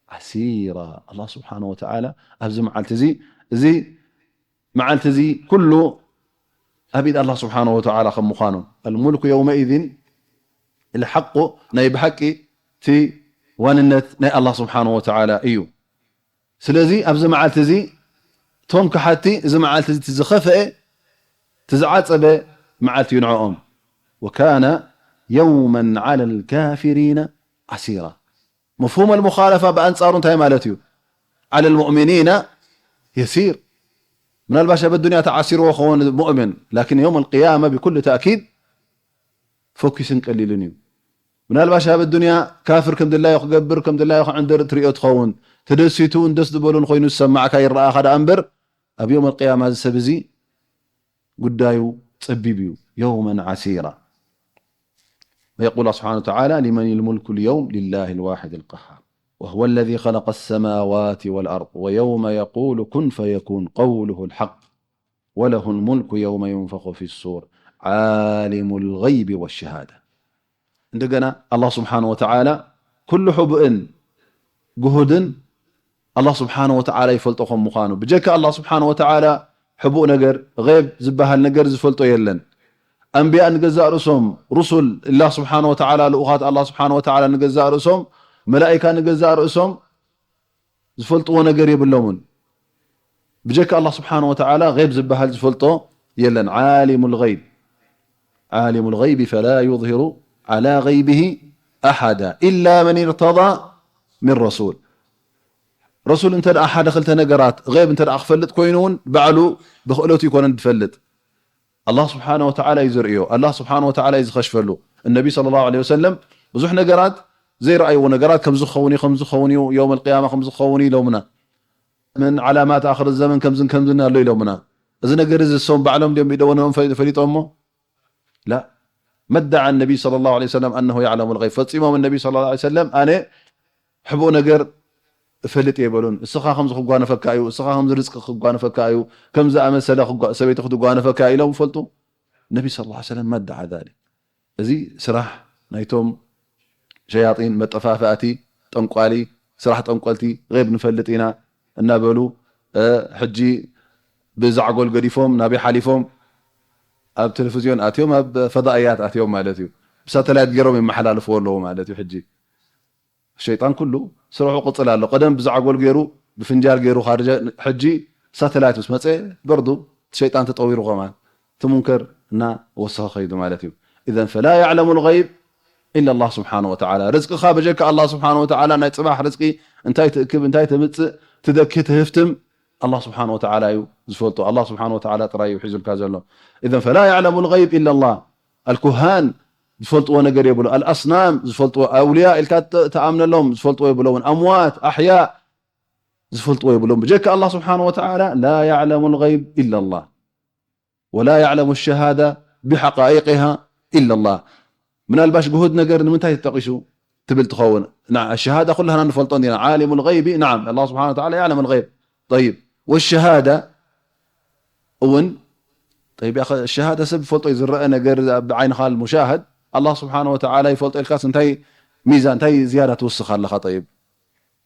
ዓሲራ። ኣላህ ስብሓነሁ ወተዓላ ኣብዚ መዓልቲ እዚ፣ እዚ መዓልቲ እዚ ኩሉ ኣብ ኢድ ኣላህ ስብሓነሁ ወተዓላ ከም ምዃኑ፣ الملك يومئذ الحق ናይ ብሓቂ እቲ ዋንነት ናይ ኣላህ ስብሓነሁ ወተዓላ እዩ። ስለዚ ኣብዚ መዓልቲ እዚ እቶም ከሓድቲ እዚ መዓልቲ እዚ እቲ ዝኸፍአ እቲ ዝዓጸበ መዓልቲ እዩ ንዕኦም። وكان يوما على الكافرين ዓሲራ። መፍሁም ኣልሙኻለፋ ብኣንጻሩ እንታይ ማለት እዩ? على المؤمنين يسير። ምናልባሽ ኣብ ኣዱንያ ተዓሲርዎ ክኸውን ሙእምን፣ ላኪን የውም ኣልቅያማ ብኩል ተእኪድ ፎኪስን ቀሊልን እዩ። ምናልባሽ ኣብ ኣዱንያ ካፍር ከም ድላዩ ክገብር፣ ከም ድላዩ ክዕንድር ትሪኦ ትኸውን። ተደሲቱ እውን ደስ ዝበሉን ኮይኑ ዝሰማዕካ ይረኣኻ ደኣ እምበር፣ ኣብ የውም ኣልቅያማ እዚ ሰብ እዚ ጉዳዩ ጸቢብ እዩ። የውመን ዓሲራ። ويقول الله سبحانه وتعالى، لمن الملك اليوم؟ لله الواحد القهار، وهو الذي خلق السماوات والأرض، ويوم يقول كن فيكون، قوله الحق، وله الملك يوم ينفخ في الصور، عالم الغيب والشهادة. እንደገና ኣላህ ስብሓነ ወተዓላ ኩሉ ሕቡእን ግሁድን ኣላህ ስብሓነ ወተዓላ ይፈልጦ ከም ምዃኑ፣ ብጀካ ኣላህ ስብሓነ ወተዓላ ሕቡእ ነገር፣ ገይብ ዝበሃል ነገር ዝፈልጦ የለን። ኣንብያ ንገዛእ ርእሶም፣ ሩሱል፣ ኣላህ ስብሓነ ወተዓላ፣ ልኡኻት ኣላህ ስብሓነ ወተዓላ ንገዛእ ርእሶም፣ መላኢካ ንገዛእ ርእሶም ዝፈልጥዎ ነገር የብሎምን። ብጀካ ኣላህ ስብሓነ ወተዓላ ገይብ ዝበሃል ዝፈልጦ የለን። ዓሊሙል ገይብ፣ ዓሊሙል ገይቢ ፈላ ዩዝሂሩ ዓላ ገይቢሂ ኣሓዳ ኢላ መን ኢርተዳ ሚን ረሱል። ረሱል እንተ ደኣ ሓደ ክልተ ነገራት ገይብ እንተ ደኣ ክፈልጥ ኮይኑ እውን ባዕሉ ብክእለቱ ይኮነን ዝፈልጥ። ኣላህ ስብሓነ ወተዓላ እዩ ዘርእዮ። ኣላህ ስብሓነ ወተዓላ እዩ ዝኸሽፈሉ። እነቢ ሰለላሁ ዐለይሂ ወሰለም ብዙሕ ነገራት ዘይረኣይዎ ነገራት ከምዚ ክኸውን እዩ፣ ከምዚ ክኸውን እዩ፣ የውመል ቅያማ ከምዚ ክኸውን እዩ ኢሎምና። ምን ዓላማት ኣኽር ዘመን ከምዝን ከምዝን ኣሎ ኢሎምና። እዚ ነገር እዚ እሶም ባዕሎም ድዮም ኢደወነኦም ፈ-፣ ፈሊጦሞ? ላ። መዳዓ ነቢ ሰለላሁ ዐለይሂ ወሰለም ኣነሁ የዕለሙል ገይብ። ፈጺሞም ነቢ ሰለላሁ ዐለይሂ ወሰለም ኣነ ሕቡእ ነገር እፈልጥ እየ በሉን። እስኻ ከምዚ ክጓነፈካ እዩ፣ እስኻ ከምዚ ርዝቂ ክጓነፈካ እዩ፣ ከም ዝኣመሰለ ክጓ-፣ ሰበይቲ ክትጓነፈካ እያ ኢሎም ይፈልጡ? ነቢ ሰለላሁ ዐለይሂ ወሰለም መዳዓ ዛሊክ። እዚ ስራሕ ናይቶም ሸያጢን፣ መጠፋፍእቲ፣ ጠንቋሊ፣ ስራሕ ጠንቆልቲ፣ ገይብ ንፈልጥ ኢና እናበሉ፣ እ፣ ሕጂ ብዛዕጎል ገዲፎም ናበይ ሓሊፎም? ኣብ ቴሌቪዝዮን ኣትዮም፣ ኣብ ፈዳእያት ኣትዮም ማለት እዩ። ብሳተላይት ገይሮም ይመሓላልፍዎ ኣለዉ ማለት እዩ። ሕጂ ሸይጣን ኩሉ ስርሑ ቅጽል ኣሎ። ቀደም ብዛዕጎል ገይሩ፣ ብፍንጃል ገይሩ ካርጀ፣ ሕጂ ሳተላይት ምስ መጸ በርዱ እቲ ሸይጣን ተጠዊሩ ከማን እቲ ሙንከር እና ወሰኸ ከይዱ ማለት እዩ። ኢዘን ፈላ የዕለሙል ገይብ ኢላ ኣላህ ስብሓነ ወተዓላ። ርዝቅኻ ብጀካ ኣላህ ስብሓነ ወተዓላ፣ ናይ ጽባሕ ርዝቂ እንታይ ትእክብ፣ እንታይ ተምጽእ፣ ትደኪ፣ ትህፍትም ኣላህ ስብሓነ ወተዓላ እዩ ዝፈልጦ። ኣላህ ስብሓነ ወተዓላ ጥራይ እዩ ሒዙልካ ዘሎ። ኢዘን ፈላ የዕለሙል ገይብ ኢላ ኣላህ። ኣልኩሃን ዝፈልጥዎ ነገር የብሉ። ኣልኣስናም ዝፈልጥዎ፣ ኣውልያ ኢልካ ተ-፣ ተኣምነሎም ዝፈልጥዎ የብለውን። ኣምዋት፣ ኣሕያ፣ ዝፈልጥዎ የብሎም። ብጀካ ኣላህ ስብሓነ ወተዓላ ላ ያዕለሙ ልገይብ ኢላ ላህ ወላ ያዕለሙ ሸሃዳ ብሓቃኢቅሃ ኢላ ላህ። ምናልባሽ ግሁድ ነገር ንምንታይ ተጠቂሱ ትብል ትኸውን? ና-፣ ሸሃዳ ኩላህና ንፈልጦ እንዲና። ዓሊሙ ልገይቢ፣ ናዓም፣ ኣላህ ስብሓነ ወተዓላ ያዕለሙ ልገይብ። ጠይብ፣ ወሸሃዳ እውን፣ ጠይብ፣ ያኸ-፣ ሸሃዳ ሰብ ይፈልጦ እዩ፣ ዝረአ ነገር፣ ብዓይንኻ ልሙሻሃድ፣ ኣላህ ስብሓነ ወተዓላ ይፈልጦ ኢልካስ እንታይ ሚዛን፣ እንታይ ዝያዳ ትውስኽ ኣለኻ? ጠይብ፣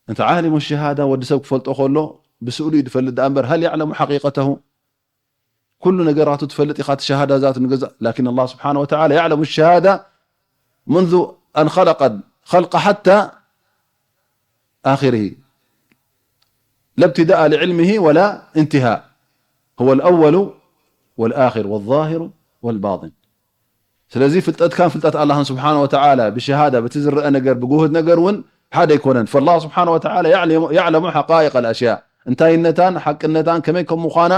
እንተ ዓሊሙ ሸሃዳ ወዲ ሰብ ክፈልጦ ከሎ ብስእሉ እዩ ዝፈልጥ ደኣ እምበር፣ ሃል ያዕለሙ ሓቂቀተሁ? ኩሉ ነገራቱ ትፈልጥ ኢኻ፣ እቲ ሸሃዳ ዛቱ ንገዛ-፣ ላኪን ኣላህ ስብሓነ ወተዓላ ያዕለሙ ሸሃዳ ሙንዙ ኣን ኸለቀ ኸልቀ ሓታ ኣኺርሂ። ላ ብትዳእ ሊዕልምሂ ወላ እንትሃእ። ሁወ ልአወሉ ወልኣኺር ወዛሂሩ ወልባጢን። ስለዚ ፍልጠትካን ፍልጠት ኣላህን ስብሓነ ወተዓላ ብሸሃዳ፣ በቲ ዝረአ ነገር፣ ብግሁድ ነገር እውን ሓደ ኣይኮነን። ፈላህ ስብሓነ ወተዓላ ያዕለሙ፣ ያዕለሙ ሓቃኢቅ ኣልኣሽያ፣ እንታይነታን ሓቅነታን ከመይ ከም ምዃና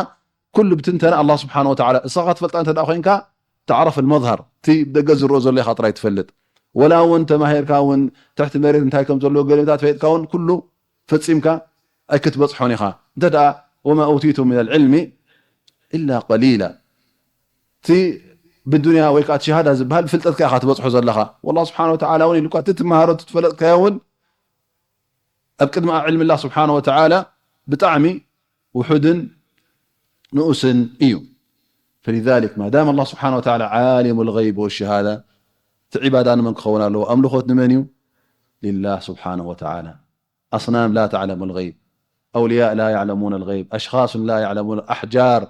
ኩሉ ብትንተና ኣላህ ስብሓነ ወተዓላ። እሳኻ ትፈልጣ እንተ ደኣ ኮይንካ፣ ተዕረፍ ልመዝሃር፣ እቲ ብደገ ዝረኦ ዘሎ ኢኻ ጥራይ ትፈልጥ። ወላ እውን ተማሂርካ እውን ትሕቲ መሬት እንታይ ከም ዘለዎ ገለታት ፈይጥካ እውን ኩሉ ፈጺምካ ኣይክትበጽሖን ኢኻ። እንተ ደኣ ወማ ኡቲቱ ምን ልዕልሚ ኢላ ቀሊላ። እቲ ብዱንያ ወይ ከዓ እቲ ሸሃዳ ዝበሃል ብፍልጠትካ ኢኻ ትበጽሖ ዘለኻ። ወላህ ስብሓነ ወተዓላ እውን ኢሉካ፣ እቲ ትመሃሮ፣ እቲ ትፈለጥካዮ እውን ኣብ ቅድሚ ዕልሚ ኣላህ ስብሓነ ወተዓላ ብጣዕሚ ውሑድን ንኡስን እዩ። ፈሊዛሊክ፣ ማዳም ኣላህ ስብሓነ ወተዓላ ዓሊሙ ልገይብ ወሸሃዳ፣ እቲ ዒባዳ ንመን ክኸውን ኣለዎ? ኣምልኾት ንመን እዩ? ሊላህ ስብሓነ ወተዓላ። ኣስናም ላ ተዕለሙ ልገይብ፣ ኣውልያእ ላ ያዕለሙነ ልገይብ፣ ኣሽኻሱን ላ ያዕለሙን፣ ኣሕጃር፣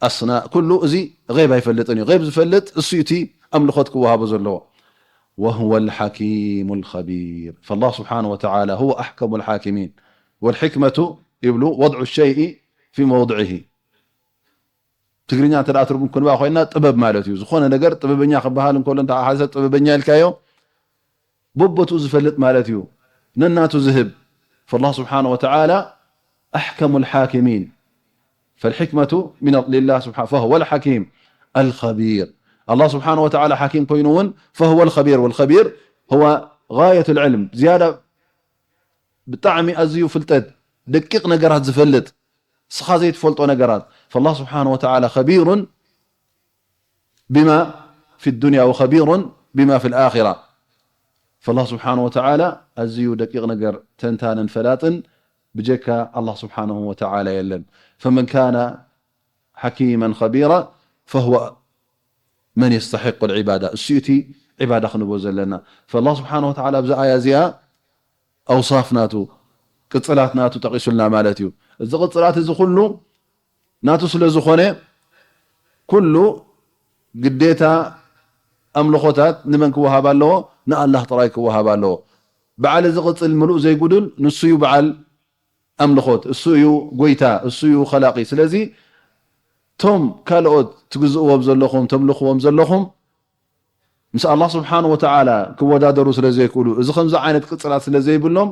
ኣስና-፣ ኩሉ እዚ ገይብ ኣይፈልጥን እዩ። ገይብ ዝፈልጥ እሱ እዩ እቲ ኣምልኾት ክወሃቦ ዘለዎ። ወሁወ ልሓኪሙ ልኸቢር። ፈላህ ስብሓነ ወተዓላ ሁወ ኣሕከሙ ልሓኪሚን። ወልሕክመቱ ይብሉ ወድዑ ሸይኢ ፊ መውድዒሂ። ትግርኛ እንተ ደኣ ትርጉም ክንባ ኮይና ጥበብ ማለት እዩ። ዝኾነ ነገር ጥበበኛ ክበሃል እንከሎ፣ እንተ ሓደ ሰብ ጥበበኛ ኢልካዮ፣ በቦትኡ ዝፈልጥ ማለት እዩ። ነናቱ ዝህብ። ፈላህ ስብሓነ ወተዓላ ኣሕከሙ ልሓኪሚን። ፈልሕክመቱ ሚን ሊላህ ስብሓ-፣ ፈሁወ ልሓኪም ኣልኸቢር። ኣላህ ስብሓነ ወተዓላ ሓኪም ኮይኑ እውን ፈሁወ ልኸቢር፣ ወልኸቢር ሁወ ጋየቱ ልዕልም፣ ዝያዳ ብጣዕሚ ኣዝዩ ፍልጠት፣ ደቂቕ ነገራት ዝፈልጥ፣ ንስኻ ዘይትፈልጦ ነገራት። ፈላህ ስብሓነ ወተዓላ ኸቢሩን ቢማ ፊ ዱንያ ወኸቢሩን ቢማ ፊ ልኣኺራ። ፈላህ ስብሓነ ወተዓላ ኣዝዩ ደቂቕ ነገር ተንታንን ፈላጥን ብጀካ ኣላህ ስብሓነሁ ወተዓላ የለን። ፈመን ካነ ሓኪመን ኸቢራ ፈሁወ መን የስተሒቁ ልዒባዳ፣ እሱ እዩ እቲ ዒባዳ ክንቦ ዘለና። ፈላህ ስብሓነ ወተዓላ ኣብዚ ኣያ እዚኣ ኣውሳፍ ናቱ፣ ቅጽላት ናቱ ጠቒሱልና ማለት እዩ። እዚ ቅጽላት እዚ ኩሉ ናቱ ስለ ዝኾነ፣ ኩሉ ግዴታ ኣምልኾታት ንመን ክወሃብ ኣለዎ? ንኣላህ ጥራይ ክወሃብ ኣለዎ። በዓል እዚ ቅጽል ምሉእ ዘይጉዱል ንሱ እዩ በዓል ኣምልኾት፣ እሱ እዩ ጎይታ፣ እሱ እዩ ኸላቒ። ስለዚ እቶም ካልኦት ትግዝእዎም ዘለኹም፣ ተምልኽዎም ዘለኹም፣ ምስ ኣላህ ስብሓን ወተዓላ ክወዳደሩ ስለ ዘይክእሉ፣ እዚ ከምዚ ዓይነት ቅጽላት ስለ ዘይብሎም፣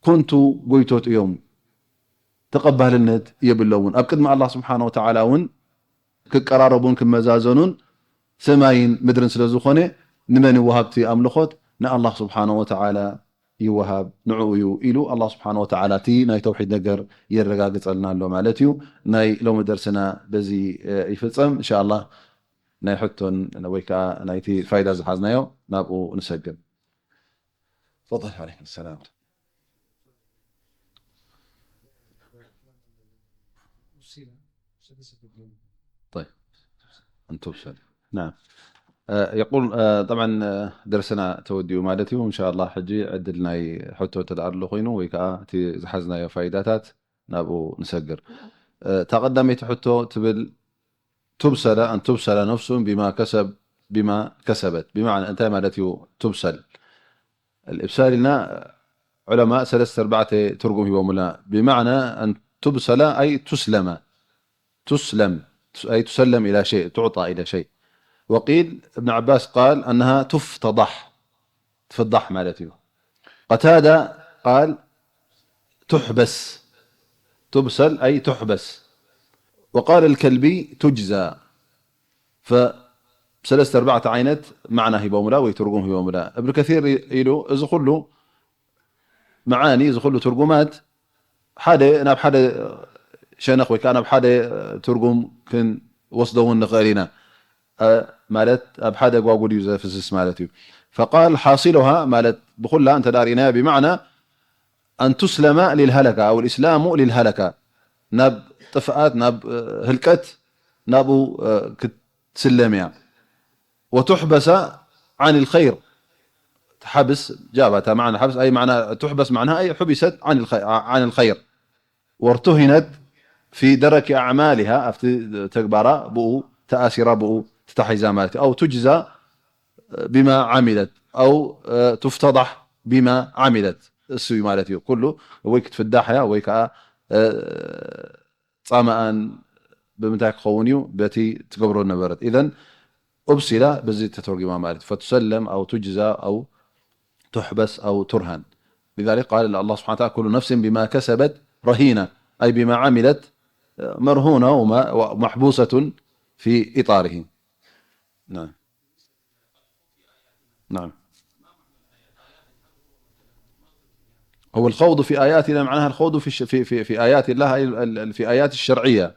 ኮንቱ ጎይቶት እዮም። ተቐባልነት የብሎምን። ኣብ ቅድሚ ኣላህ ስብሓን ወተዓላ እውን ክቀራረቡን ክመዛዘኑን ሰማይን ምድርን ስለ ዝኾነ፣ ንመን ይወሃብ እቲ ኣምልኾት? ንኣላህ ስብሓን ወተዓላ ይወሃብ፣ ንዕኡ እዩ ኢሉ ኣላህ ስብሓን ወተዓላ እቲ ናይ ተውሒድ ነገር የረጋግጸልና ኣሎ ማለት እዩ። ናይ ሎሚ ደርስና በዚ፣ እ፣ ይፍጸም። እንሻ ኣላህ ናይ ሕቶን ወይ ከዓ ናይቲ ፋይዳ ዝሓዝናዮ ናብኡ ንሰግር። تفضل. عليكم السلام. طيب. أن تبسل. نعم. آه، يقول، آه، طبعًا، آه، درسنا ተወዲኡ ማለት እዩ። إن شاء الله ሕጂ ዕድል ናይ ሕቶ እንተ ደኣ ኣሎ ኮይኑ ወይ ከዓ እቲ ዝሓዝናዮ ፋይዳታት ናብኡ ንሰግር። እ፣ እታ ቀዳመይቲ ሕቶ ትብል፣ ቱብሰለ፣ ኣን ቱብሰለ ነፍሱን ቢማ ከሰብ፣ ቢማ ከሰበት። ብማዕና እንታይ ማለት እዩ ቱብሰል? ልእብሳል ኢልና ዑለማ ሰለስተ ኣርባዕተ ትርጉም ሂቦምላ። ብማዕና ኣን ቱብሰለ ኣይ ቱስለመ። ቱስለም፣ ኣይ ቱሰለም ኢላ ሸይ፣ ቱዕጣ ኢላ ሸይ። ወቂል፣ እብን ዓባስ ቃል ኣነሃ ቱፍተዳሕ። ትፍዳሕ ማለት እዩ። ቀታዳ ቃል ቱሕበስ፣ ቱብሰል ኣይ ቱሕበስ። ወቃል ኣልከልቢ ቱጅዛ። ፈሰለስተ ኣርባዕተ ዓይነት ማዕና ሂቦምላ ወይ ትርጉም ሂቦምላ። እብን ከሲር ኢሉ፣ እዚ ኩሉ መዓኒ፣ እዚ ኩሉ ትርጉማት ሓደ ናብ ሓደ ሸነኽ ወይ ከዓ ናብ ሓደ ትርጉም ክንወስዶ እውን ንኽእል ኢና። እ፣ ማለት ኣብ ሓደ ጓጉድ እዩ ዘፍስስ ማለት እዩ። فقال حاصلها ማለት ብኹላ እንተ ርኢናዮ ብማዕና أن تسلم للهلكة أو الإسلام للهلكة ናብ ጥፍኣት ናብ እ፣ ህልቀት ናብኡ እ፣ ክትስለም እያ። وتحبس عن الخير تحبس جابتها معنى حبس أي معنى تحبس معناها أي حبست عن الخير عن الخير وارتهنت في درك أعمالها ኣብቲ ተግባራ ብኡ ተኣሲራ ብኡ ተታሒዛ ማለት እዩ። أو تجزى بما عملت أو تفتضح بما عملت እሱ እዩ ማለት እዩ። ኩሉ ወይ ክትፍዳሕ እያ ወይ ከዓ እ፣ ጻማኣን ብምንታይ ክኸውን እዩ በቲ ትገብሮ ነበረት። إذن أبسل በዚ ተተርጉማ ማለት እዩ። فتسلم أو تجزى أو تحبس أو ترهن. لذلك قال الله سبحانه وتعالى كل نفس بما كسبت رهينة أي بما عملت مرهونة وما- ومحبوسة في إطاره. نعم. نعم. هو الخوض في آيات الله معناها الخوض في الش- في في في آيات الله أي ال- ال- في آيات الشرعية.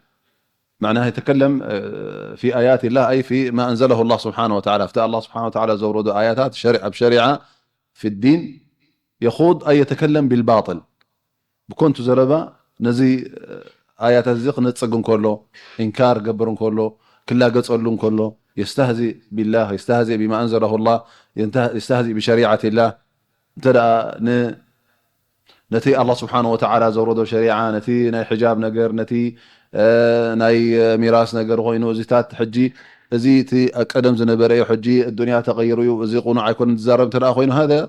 معناها يتكلم آه، في آيات الله أي في ما أنزله الله سبحانه وتعالى. فتاة الله سبحانه وتعالى زورد آيات شرع بشريعة في الدين يخوض أي يتكلم بالباطل. ብኮንቱ ዘረባ ነዚ ኣያታት እዚ ክነጽግ እንከሎ፣ ኢንካር ክገብር እንከሎ፣ ክላገጸሉ እንከሎ፣ يستهزئ بالله، يستهزئ بما أنزله الله، ينته- يستهزئ بشريعة الله። እንተ ደኣ ን- ነቲ ኣላህ ስብሓነ ወተዓላ ዘውረዶ ሸሪዓ፣ ነቲ ናይ ሕጃብ ነገር፣ ነቲ እ፣ ናይ ሚራስ ነገር ኮይኑ፣ እዚታት ሕጂ፣ እዚ እቲ ቀደም ዝነበረ እዩ፣ ሕጂ ዱንያ ተቐይሩ እዩ፣ እዚ ቁኑዕ ኣይኮነን ዝዛረብ እንተ ደኣ ኮይኑ፣ هذا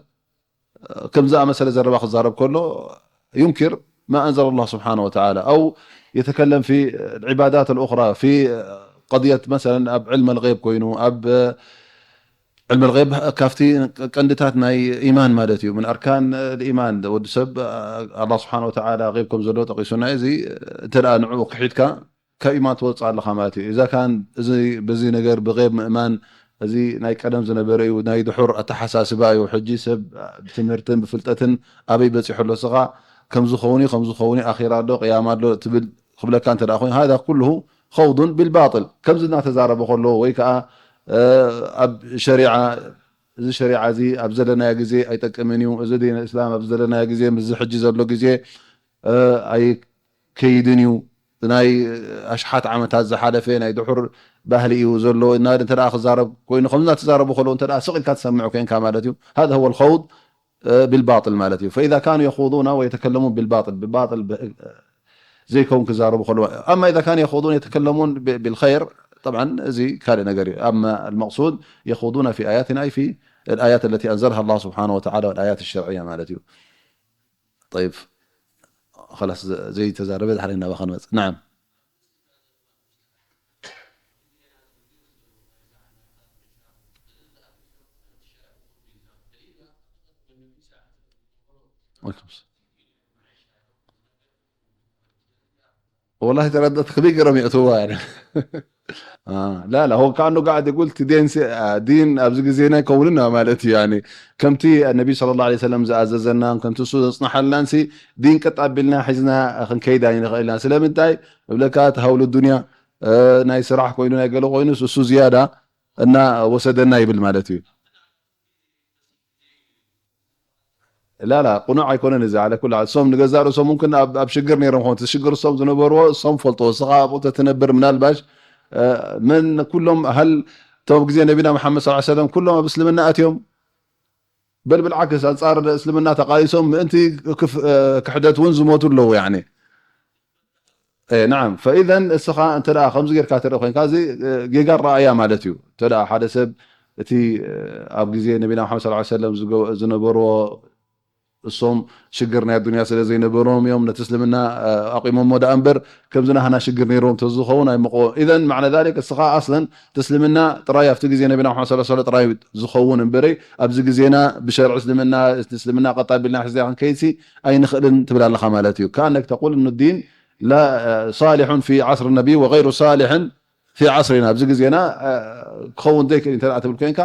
ከምዚ ዝኣመሰለ ዘረባ ክዛረብ ከሎ ينكر ما أنزل الله سبحانه وتعالى أو يتكلم في العبادات الأخرى في قضية مثلا ኣብ علم الغيب ኮይኑ ኣብ علم الغيب ካብቲ ቀንድታት ናይ ኢማን ማለት እዩ من أركان الإيمان ወዲ ሰብ ኣላህ ስብሓነ ወተዓላ غيب ከም ዘሎ ጠቒሱና እዚ እንተ ደኣ ንዕኡ ክሒድካ ካብ ኢማን ትወፅእ ኣለኻ ማለት እዩ إذا كان እዚ በዚ ነገር ብغيب ምእማን እዚ ናይ ቀደም ዝነበረ እዩ ናይ ድሑር ኣተሓሳስባ እዩ ሕጂ ሰብ ብትምህርትን ብፍልጠትን ኣበይ በፂሑ ኣሎ እስኻ ከምዚ ኸውን እዩ ከምዚ ኸውን እዩ ኣኺራ ኣሎ ቅያማ ኣሎ ትብል ክብለካ እንተ ደኣ ኮይኑ هذا كله خوض بالباطل ከምዚ እናተዛረበ ከሎ ወይ ከዓ ኣብ ሸሪዓ እዚ ሸሪዓ እዚ ኣብ ዘለናዮ ግዜ ኣይጠቅምን እዩ እዚ ዲን እስላም ኣብ ዘለናዮ ግዜ ምስዚ ሕጂ ዘሎ ግዜ ኣይከይድን እዩ ናይ ኣሽሓት ዓመታት ዝሓለፈ ናይ ድሑር ባህሊ እዩ ዘሎ እና እንተ ክዛረብ ኮይኑ ከምዚ እናተዛረቡ ከለዉ እንተ ስቕ ኢልካ ትሰምዑ ኮይንካ ማለት እዩ هذا هو الخوض بالباطل ማለት እዩ فإذا كانوا يخوضون ويتكلمون بالباطل ብባጥል ዘይከውን ክዛረቡ ከለዉ أما إذا كانوا يخوضون يتكلمون بالخير طبعا እዚ ካልእ ነገር እዩ أما المقصود يخوضون في آياتنا أي في الآيات التي أنزلها الله سبحانه وتعالى والآيات الشرعية ማለት እዩ طيب خلاص ዘይተዛረበ ድሓር ናባኻ ንመፅእ نعم والله ترددت خبيق رمي أتوه يعني لا لا هو كأنه قاعد يقول تدين سي... دين أبزق زينا كوننا مالتي يعني كم تي النبي صلى الله عليه وسلم زعززنا كم تسو نصنح لنا سي دين كتقبلنا حزنا أخن كيدا يعني خلينا سلام انتاي مبلكات هول الدنيا ናይ ስራሕ ኮይኑ ናይ ገለ ኮይኑ እሱ ዝያዳ እና ወሰደና ይብል ማለት እዩ ላላ ቁኑዕ ኣይኮነን እዚ على كل እሶም ንገዛእ ርእሶም ምምክን ኣብ ሽግር ነይሮም ኾን ሽግር እሶም ዝነበርዎ እሶም ፈልጦ እስኻ ኣብኡ ተትነብር ምናልባሽ መን ኩሎም ሃል እቶም ግዜ ነቢና መሓመድ ስ ሰለም ኩሎም ኣብ እስልምና ኣትዮም በል ብልዓክስ ኣንፃር እስልምና ተቃሊሶም ምእንቲ ክሕደት እውን ዝሞቱ ኣለዉ يعني نعم فإذا እስኻ እንተ ከምዚ ጌርካ ትርኢ ኮይንካ እዚ ጌጋ ረኣያ ማለት እዩ እንተ ሓደ ሰብ እቲ ኣብ ግዜ ነቢና መሓመድ ስ ሰለም ዝነበርዎ እሶም ሽግር ናይ ኣዱንያ ስለ ዘይነበሮም እዮም ነቲ እስልምና ኣቂሞሞ ደኣ እምበር ከምዚ ናህና ሽግር ነይሮም ተዝኸውን ኣይምቆ إذا معنى ذلك እስኻ ኣስለን እቲ እስልምና ጥራይ ኣብቲ ግዜ ነቢና መሓመድ ስ ጥራይ ዝኸውን እምበረይ ኣብዚ ግዜና ብሸርዒ እስልምና እቲ እስልምና ቀጣ ቢልና ሕዝና ክንከይድሲ ኣይንኽእልን ትብል ኣለኻ ማለት እዩ كأنك تقول أن الدين لا صالح في عصر النبي وغير صالح في عصرنا ኣብዚ ግዜና ክኸውን ዘይክእል እንተ ትብል ኮይንካ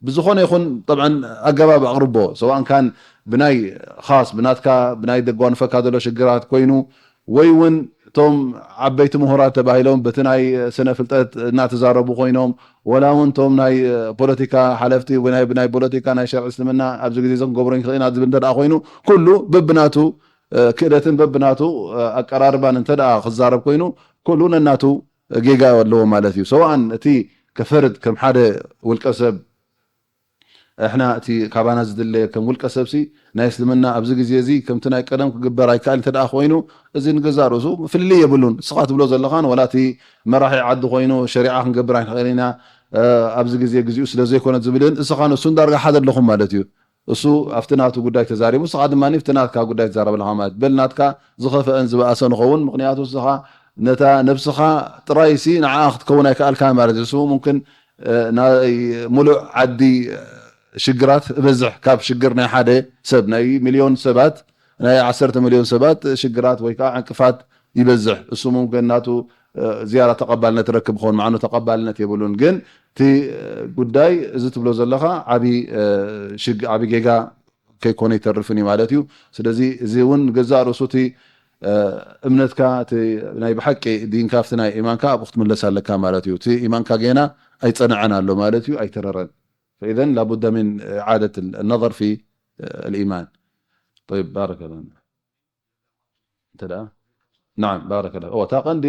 ብዝኾነ ይኹን طبعا ኣገባብ ኣቕርቦ سواء كان ብናይ ኻስ ብናትካ ብናይ ደጓንፈካ ዘሎ ሽግራት ኮይኑ ወይ እውን እቶም ዓበይቲ ምሁራት ተባሂሎም በቲ ናይ ስነ ፍልጠት እናተዛረቡ ኮይኖም ወላ እውን እቶም ናይ ፖለቲካ ሓለፍቲ ወይ ናይ ብናይ ፖለቲካ ናይ ሸርዒ እስልምና ኣብዚ ግዜ እዚ ክንገብሮ ይኽእል ኢና ዝብል እንተ ደኣ ኮይኑ ኩሉ በብናቱ ክእለትን በብናቱ ኣቀራርባን እንተ ደኣ ክዛረብ ኮይኑ ኩሉ ነናቱ ጌጋ ኣለዎ ማለት እዩ። ሰዋእን እቲ ከፈርድ ከም ሓደ ውልቀ ሰብ እሕና እቲ ካባና ዝድለ ከም ውልቀ ሰብሲ ናይ እስልምና ኣብዚ ግዜ እዚ ከምቲ ናይ ቀደም ክግበር ኣይከኣል እንተ ደኣ ኮይኑ እዚ ንገዛእ ርእሱ ፍልልይ የብሉን። እስኻ ትብሎ ዘለኻን ወላ እቲ መራሒ ዓዲ ኮይኑ ሸሪዓ ክንገብር ኣይንኽእል ኢና ኣብዚ ግዜግዚኡ ስለ ዘይኮነ ዝብልን እስኻን እሱን ዳርጋ ሓደ ኣለኹም ማለት እዩ። እሱ ኣብቲ ናቱ ጉዳይ ተዛሪቡ እስኻ ድማ ኣብቲ ናትካ ጉዳይ ትዛረብ ኣለኻ ማለት በል ናትካ ዝኸፍአን ዝበኣሰ ንኸውን ምክንያቱ እስኻ ነታ ነብስኻ ጥራይሲ ንዓኣ ክትከውን ኣይከኣልካ ማለት እዩ። እሱ ሙምክን ናይ ሙሉእ ዓዲ ሽግራት እበዝሕ ካብ ሽግር ናይ ሓደ ሰብ ናይ ሚልዮን ሰባት ናይ ዓሰርተ ሚልዮን ሰባት ሽግራት ወይ ከዓ ዕንቅፋት ይበዝሕ። እሱ ሙምክን ናቱ ዝያዳ ተቐባልነት ረክብ ክኸውን ምዓኑ ተቐባልነት የብሉን። ግን እቲ ጉዳይ እዚ ትብሎ ዘለኻ ዓቢ ጌጋ ከይኮነ ይተርፍን እዩ ማለት እዩ። ስለዚ እዚ እውን ገዛእ ርእሱ እቲ እምነትካ እቲ ናይ ብሓቂ ዲንካ ኣብቲ ናይ ኢማንካ ኣብኡ ክትምለስ ኣለካ ማለት እዩ። እቲ ኢማንካ ጌና ኣይጸንዐን ኣሎ ማለት እዩ፣ ኣይተረረን። فإذا لابد من إعادة النظر في الإيمان. طيب بارك الله. እንተ ደኣ ናዓም ባረከላ እወ እታ ቀንዲ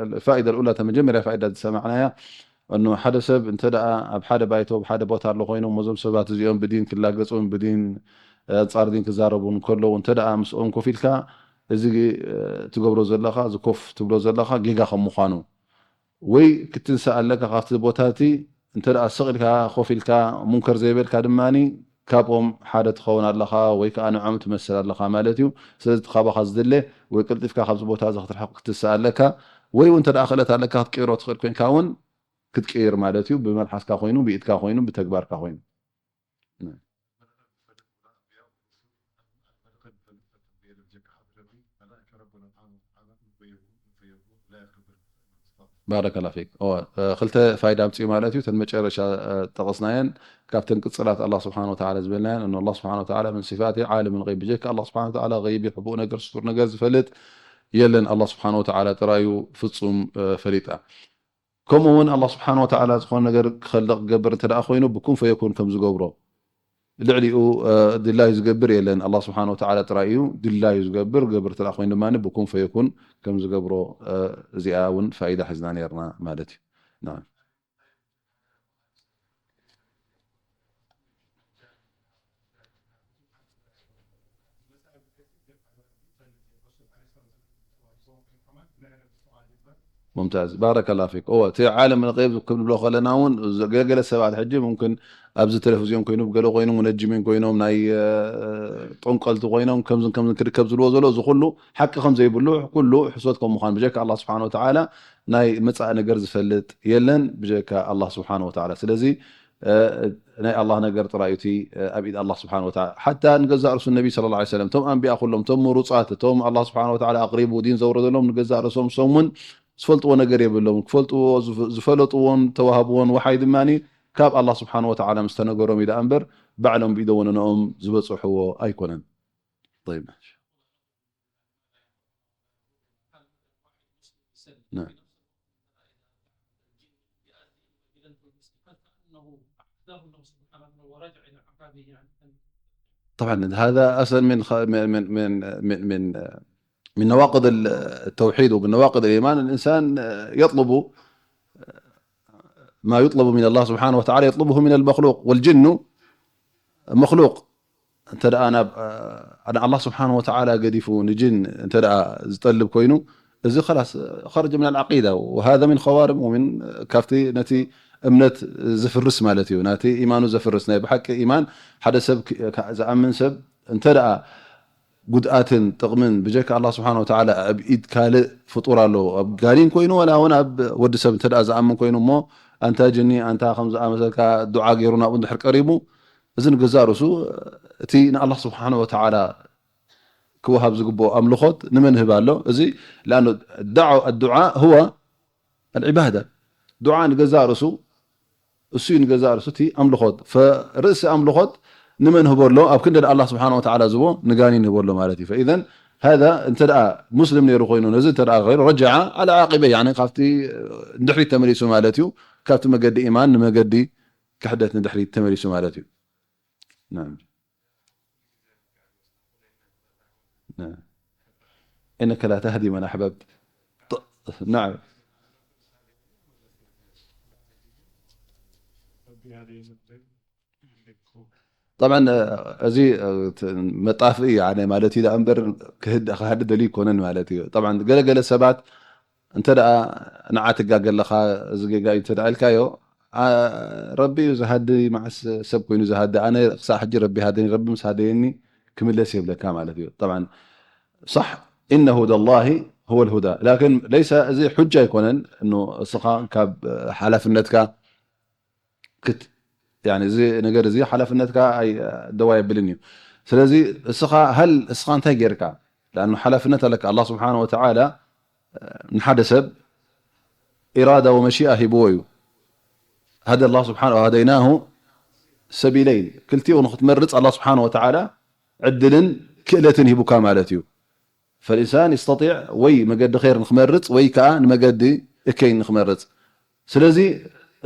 الفائدة الأولى እታ መጀመርያ ፋይዳ ዝሰማዕናያ እኖ ሓደ ሰብ እንተ ደኣ ኣብ ሓደ ባይቶ ኣብ ሓደ ቦታ ኣሎ ኮይኖም እዞም ሰባት እዚኦም ብዲን ክላገጹን ብዲን ኣንጻር ዲን ክዛረቡን ከለዉ እንተ ደኣ ምስኦም ኮፍ ኢልካ እዚ ትገብሮ ዘለኻ እዚ ኮፍ ትብሎ ዘለኻ ጌጋ ከም ምዃኑ ወይ ክትንሳእ ኣለካ ካብቲ ቦታ እቲ እንተ ደኣ ስቕ ኢልካ ኮፍ ኢልካ ሙንከር ዘይበልካ ድማ ካብኦም ሓደ ትኸውን ኣለኻ ወይ ከዓ ንዖም ትመስል ኣለኻ ማለት እዩ። ስለዚ እቲ ካባኻ ዝድለ ወይ ቅልጢፍካ ካብዚ ቦታ እዚ ክትርሕቕ ክትንሳእ ኣለካ ወይ እውን እንተ ደኣ ክእለት ኣለካ ክትቅይሮ ትኽእል ኮይንካ እውን ክትቅይር ማለት እዩ። ብመልሓስካ ኮይኑ ብኢድካ ኮይኑ ብተግባርካ ኮይኑ ባረከላ ፊክ ክልተ ፋይዳ ኣምፅኡ ማለት እዩ። ተን መጨረሻ ጠቐስናየን ካብተን ቅፅላት ኣላ ስብሓን ወተዓላ ዝበልናየን እን ኣላ ስብሓን ወተዓላ ምን ሲፋት ዓለም ልይብ ብጀካ ኣላ ስብሓን ወተዓላ ይብ ሕቡእ ነገር ስቱር ነገር ዝፈልጥ የለን። ኣላ ስብሓን ወተዓላ ጥራዩ ፍፁም ፈሊጣ። ከምኡ እውን ኣላ ስብሓን ወተዓላ ዝኾነ ነገር ክኸልቕ ክገብር እንተ ደኣ ኮይኑ ብኩን ፈየኩን ከም ዝገብሮ ልዕሊኡ ድላዩ ዝገብር የለን። ኣላ ስብሓን ወተዓላ ጥራይ እዩ ድላዩ ዝገብር። ገብር እንተ ደኣ ኮይኑ ድማ ብኩን ፈየኩን ከም ዝገብሮ እዚኣ እውን ፋይዳ ሒዝና ነርና ማለት እዩ። ሙምታዝ ባረከላ ፊክ። እወ እቲ ዓለም ልቀይብ ክንብሎ ከለና እውን ገለገለ ሰባት ሕጂ ሙምክን ኣብዚ ቴሌቭዝዮን ኮይኑ ገለ ኮይኑ ሙነጅሚን ኮይኖም ናይ ጠንቀልቲ ኮይኖም ከምዝን ከምዝን ክርከብ ዝብልዎ ዘሎ እዚ ኩሉ ሓቂ ከም ዘይብሉ ኩሉ ሕሶት ከም ምዃኑ ብጀካ ኣላ ስብሓን ወተዓላ ናይ መፃኢ ነገር ዝፈልጥ የለን ብጀካ ኣላ ስብሓን ወተዓላ። ስለዚ ናይ ኣላህ ነገር ጥራይ እቲ ኣብ ኢድ ኣላህ ስብሓን ወተዓላ ሓታ ንገዛእ ርእሱ ነቢ ስለ ላ ሰለም እቶም ኣንቢያ ኩሎም እቶም ምሩፃት እቶም ኣላህ ስብሓን ወተዓላ ኣቅሪቡ ዲን ዘውረደሎም ንገዛእ ርእሶም እሶም እውን ዝፈልጥዎ ነገር የብሎም። ክፈልጥዎ ዝፈለጥዎን ተዋህብዎን ወሓይ ድማ ካብ ኣላህ ስብሓን ወተዓላ ምስ ተነገሮም እዩ ደኣ እምበር ባዕሎም ብኢዶም ወነነኦም ዝበፅሕዎ ኣይኮነን። طبعا هذا أصلا من خ... من من من من من من نواقض التوحيد ومن نواقض الإيمان. الإنسان يطلب ما يطلب من الله سبحانه وتعالى يطلبه من المخلوق والجن مخلوق. እንተ ደኣ ናብ ኣላህ ስብሓን ወተዓላ ገዲፉ ንጅን እንተ ደኣ ዝጠልብ ኮይኑ እዚ ኸላስ ኸረጀ ምን ኣልዓቂዳ ወሃذا ምን ኸዋርም ወምን ካብቲ ነቲ እምነት ዝፍርስ ማለት እዩ። ናቲ ኢማኑ ዘፍርስ ናይ ብሓቂ ኢማን ሓደ ሰብ ዝኣምን ሰብ እንተ ደኣ ጉድኣትን ጥቕምን ብጀካ ኣላህ ስብሓን ወተዓላ ኣብ ኢድ ካልእ ፍጡር ኣሎ ኣብ ጋኒን ኮይኑ ወላ እውን ኣብ ወዲ ሰብ እንተ ደኣ ዝኣምን ኮይኑ እሞ ኣንታ ጅኒ ኣንታ ከም ዝኣመሰልካ ዱዓ ገይሩ ናብኡ እንድሕር ቀሪቡ እዚ ንገዛእ ርእሱ እቲ ንኣላህ ስብሓን ወተዓላ ክወሃብ ዝግብኦ ኣምልኾት ንመን ህብ ኣሎ? እዚ ኣዱዓ ህወ ኣልዕባዳ ዱዓ ንገዛእ ርእሱ እሱ እዩ ንገዛእ ርእሱ እቲ ኣምልኾት ርእሲ ኣምልኾት ንመን ህቦ ኣሎ? ኣብ ክንዲ ኣላህ ስብሓነ ወተዓላ ዝቦ ንጋኔን ህቦ ኣሎ ማለት እዩ። ፈኢዘን ሃዛ እንተ ደኣ ሙስሊም ነይሩ ኮይኑ፣ ነዚ እንተ ደኣ ገይሩ፣ ረጀዐ ዓላ ዓቂበይ፣ ያኒ ካብቲ ንድሕሪት ተመሊሱ ማለት እዩ። ካብቲ መገዲ ኢማን ንመገዲ ክሕደት ንድሕሪት ተመሊሱ ማለት እዩ። ናም። ናም። إنك لا تهدي من أحببت. ط-، نعم. طبعا እዚ መጣፍኢ ኣነ ማለት እዩ እምበር ክህድ ክሃዲ ደልዩ ይኮነን ማለት እዩ። طبعا ገለገለ ሰባት እንተ ደኣ ንዓ ትጋገ ኣለኻ እዚ ጌጋ እዩ እንተ ደኣ ኢልካዮ፣ ኣ፣ ረቢ እዩ ዝሃዲ፣ መዓስ ሰብ ኮይኑ ዝሃዲ? ኣነ ክሳዕ ሕጂ ረቢ ሃደኒ፣ ረቢ ምስ ሃደየኒ ክምለስ የብለካ ማለት እዩ። طبعا صح إن هدى الله هو الهدى لكن ليس እዚ ሑጃ ኣይኮነን። እኑ እስኻ ካብ ሓላፍነትካ ክት-፣ ያኒ እዚ ነገር እዚ ሓላፍነትካ ኣይ-፣ ደው ኣየብልን እዩ። ስለዚ እስኻ፣ ሀል እስኻ እንታይ ጌርካ? ለኣኑ ሓላፍነት ኣለካ። ኣላህ ስብሓነ ወተዓላ ንሓደ ሰብ ኢራዳ ወመሺኣ ሂብዎ እዩ። ሀደ ኣላህ ስብሓነ ወሀደይናሁ ሰቢለይን። ክልቲኡ ንኽትመርጽ ኣላህ ስብሓነ ወተዓላ ዕድልን ክእለትን ሂቡካ ማለት እዩ። ፈልኢንሳን የስተጢዕ ወይ መገዲ ኸይር ንኽመርጽ ወይ ከኣ ንመገዲ እከይ ንኽመርጽ። ስለዚ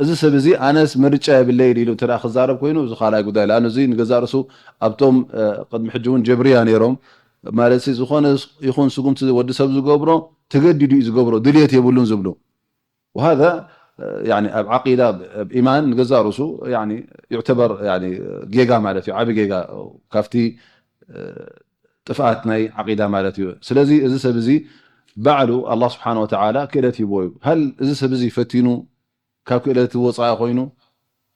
እዚ ሰብ እዚ ኣነስ ምርጫ የብለይን ኢሉ እንተ ደኣ ክዛረብ ኮይኑ፣ እዚ ካልኣይ ጉዳይ። ለኣኑ እዚ ንገዛእ ርእሱ ኣብቶም፣ እ፣ ቅድሚ ሕጂ እውን ጀብርያ ነይሮም። ማለት ሲ ዝኾነ ይኹን ስጉምቲ ወዲ ሰብ ዝገብሮ ተገዲዱ እዩ ዝገብሮ፣ ድልየት የብሉን ዝብሉ። ወሃዛ፣ እ፣ ያኒ ኣብ ዓቂዳ፣ ኣብ ኢማን ንገዛእ ርእሱ ያኒ ይዕተበር ያኒ ጌጋ ማለት እዩ፣ ዓቢ ጌጋ ካብቲ፣ እ፣ ጥፍኣት ናይ ዓቂዳ ማለት እዩ። ስለዚ እዚ ሰብ እዚ ባዕሉ ኣላህ ስብሓነ ወተዓላ ክእለት ሂብዎ እዩ። ሃል እዚ ሰብ እዚ ፈቲኑ ካብ ክእለት ወፃኢ ኮይኑ?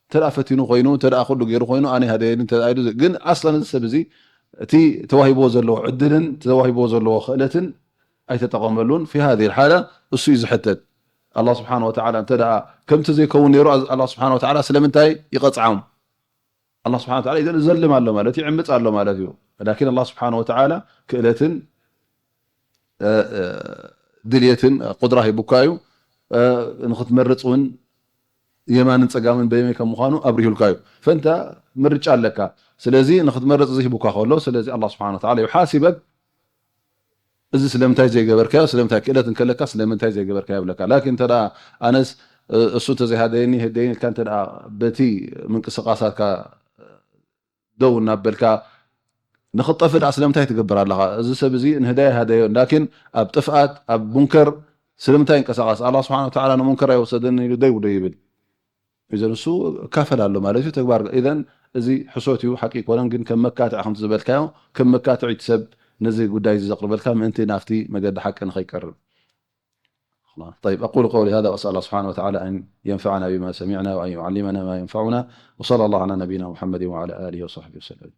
እንተ ደኣ ፈቲኑ ኮይኑ፣ እንተ ደኣ ኩሉ ገይሩ ኮይኑ፣ ኣነ ሃደየኒ እንተ ደኣ ኢሉ፣ ግን ኣስለን እዚ ሰብ እዚ እቲ ተዋሂብዎ ዘለዎ ዕድልን ተዋሂብዎ ዘለዎ ክእለትን ኣይተጠቐመሉን። ፊ ሃዚሂ ልሓላ እሱ እዩ ዝሕተት። ኣላህ ስብሓነ ወተዓላ እንተ ደኣ ከምቲ ዘይከውን ነይሩ፣ ኣላህ ስብሓነ ወተዓላ ስለምንታይ ይቐፅዓም? ኣላህ ስብሓነ ወተዓላ ይዘ-፣ ይዘልም ኣሎ ማለት እዩ፣ ይዕምፅ ኣሎ ማለት እዩ። ላኪን ኣላህ ስብሓነ ወተዓላ ክእለትን፣ እ፣ እ፣ ድልየትን ቁድራ ሂቡካ እዩ። እ፣ ንኽትመርፅ እውን የማንን ፀጋምን በየመይ ከም ምዃኑ ኣብሪሁልካ እዩ። ፈንታ ምርጫ ኣለካ። ስለዚ ንኽትመርፅ እዚ ሂቡካ ከሎ፣ ስለዚ ኣላህ ስብሓነ ወተዓላ ዩሓሲበክ። እዚ ስለምንታይ ዘይገበርካዮ፣ ስለምንታይ ክእለት እንከለካ ስለምንታይ ዘይገበርካዮ ይብለካ። ላኪን እንተ ደኣ ኣነስ፣ እ፣ እሱ እንተዘይሃደየኒ፣ ህደየኒ ኢልካ እንተ ደኣ በቲ ምንቅስቃሳትካ ደው እናበልካ ንኽጠፍእ ደኣ ስለምንታይ ትገብር ኣለኻ? እዚ ሰብ እዚ ንህዳያ ሃደዮ፣ ላኪን ኣብ ጥፍኣት፣ ኣብ ሙንከር ስለምንታይ ይንቀሳቐስ? ኣላህ ስብሓነ ወተዓላ ንሙንከር ኣይወሰደኒ ኢሉ ደው ዶ ይብል? ኢዘን እሱ እካፈል ኣሎ ማለት እዩ ተግባር። ኢዘን እዚ ሕሶት እዩ፣ ሓቂ ኣይኮነን፣ ግን ከም መካትዒ ከምቲ ዝበልካዮ፣ ከም መካትዒ እቲ ሰብ ነዚ ጉዳይ እዚ ዘቕርበልካ ምእንቲ ናብቲ መገዲ ሓቂ ንኸይቀርብ። طيب، أقول قولي هذا وأسأل الله سبحانه وتعالى أن ينفعنا بما سمعنا وأن يعلمنا ما ينفعنا، وصلى الله على نبينا محمد وعلى آله وصحبه وسلم.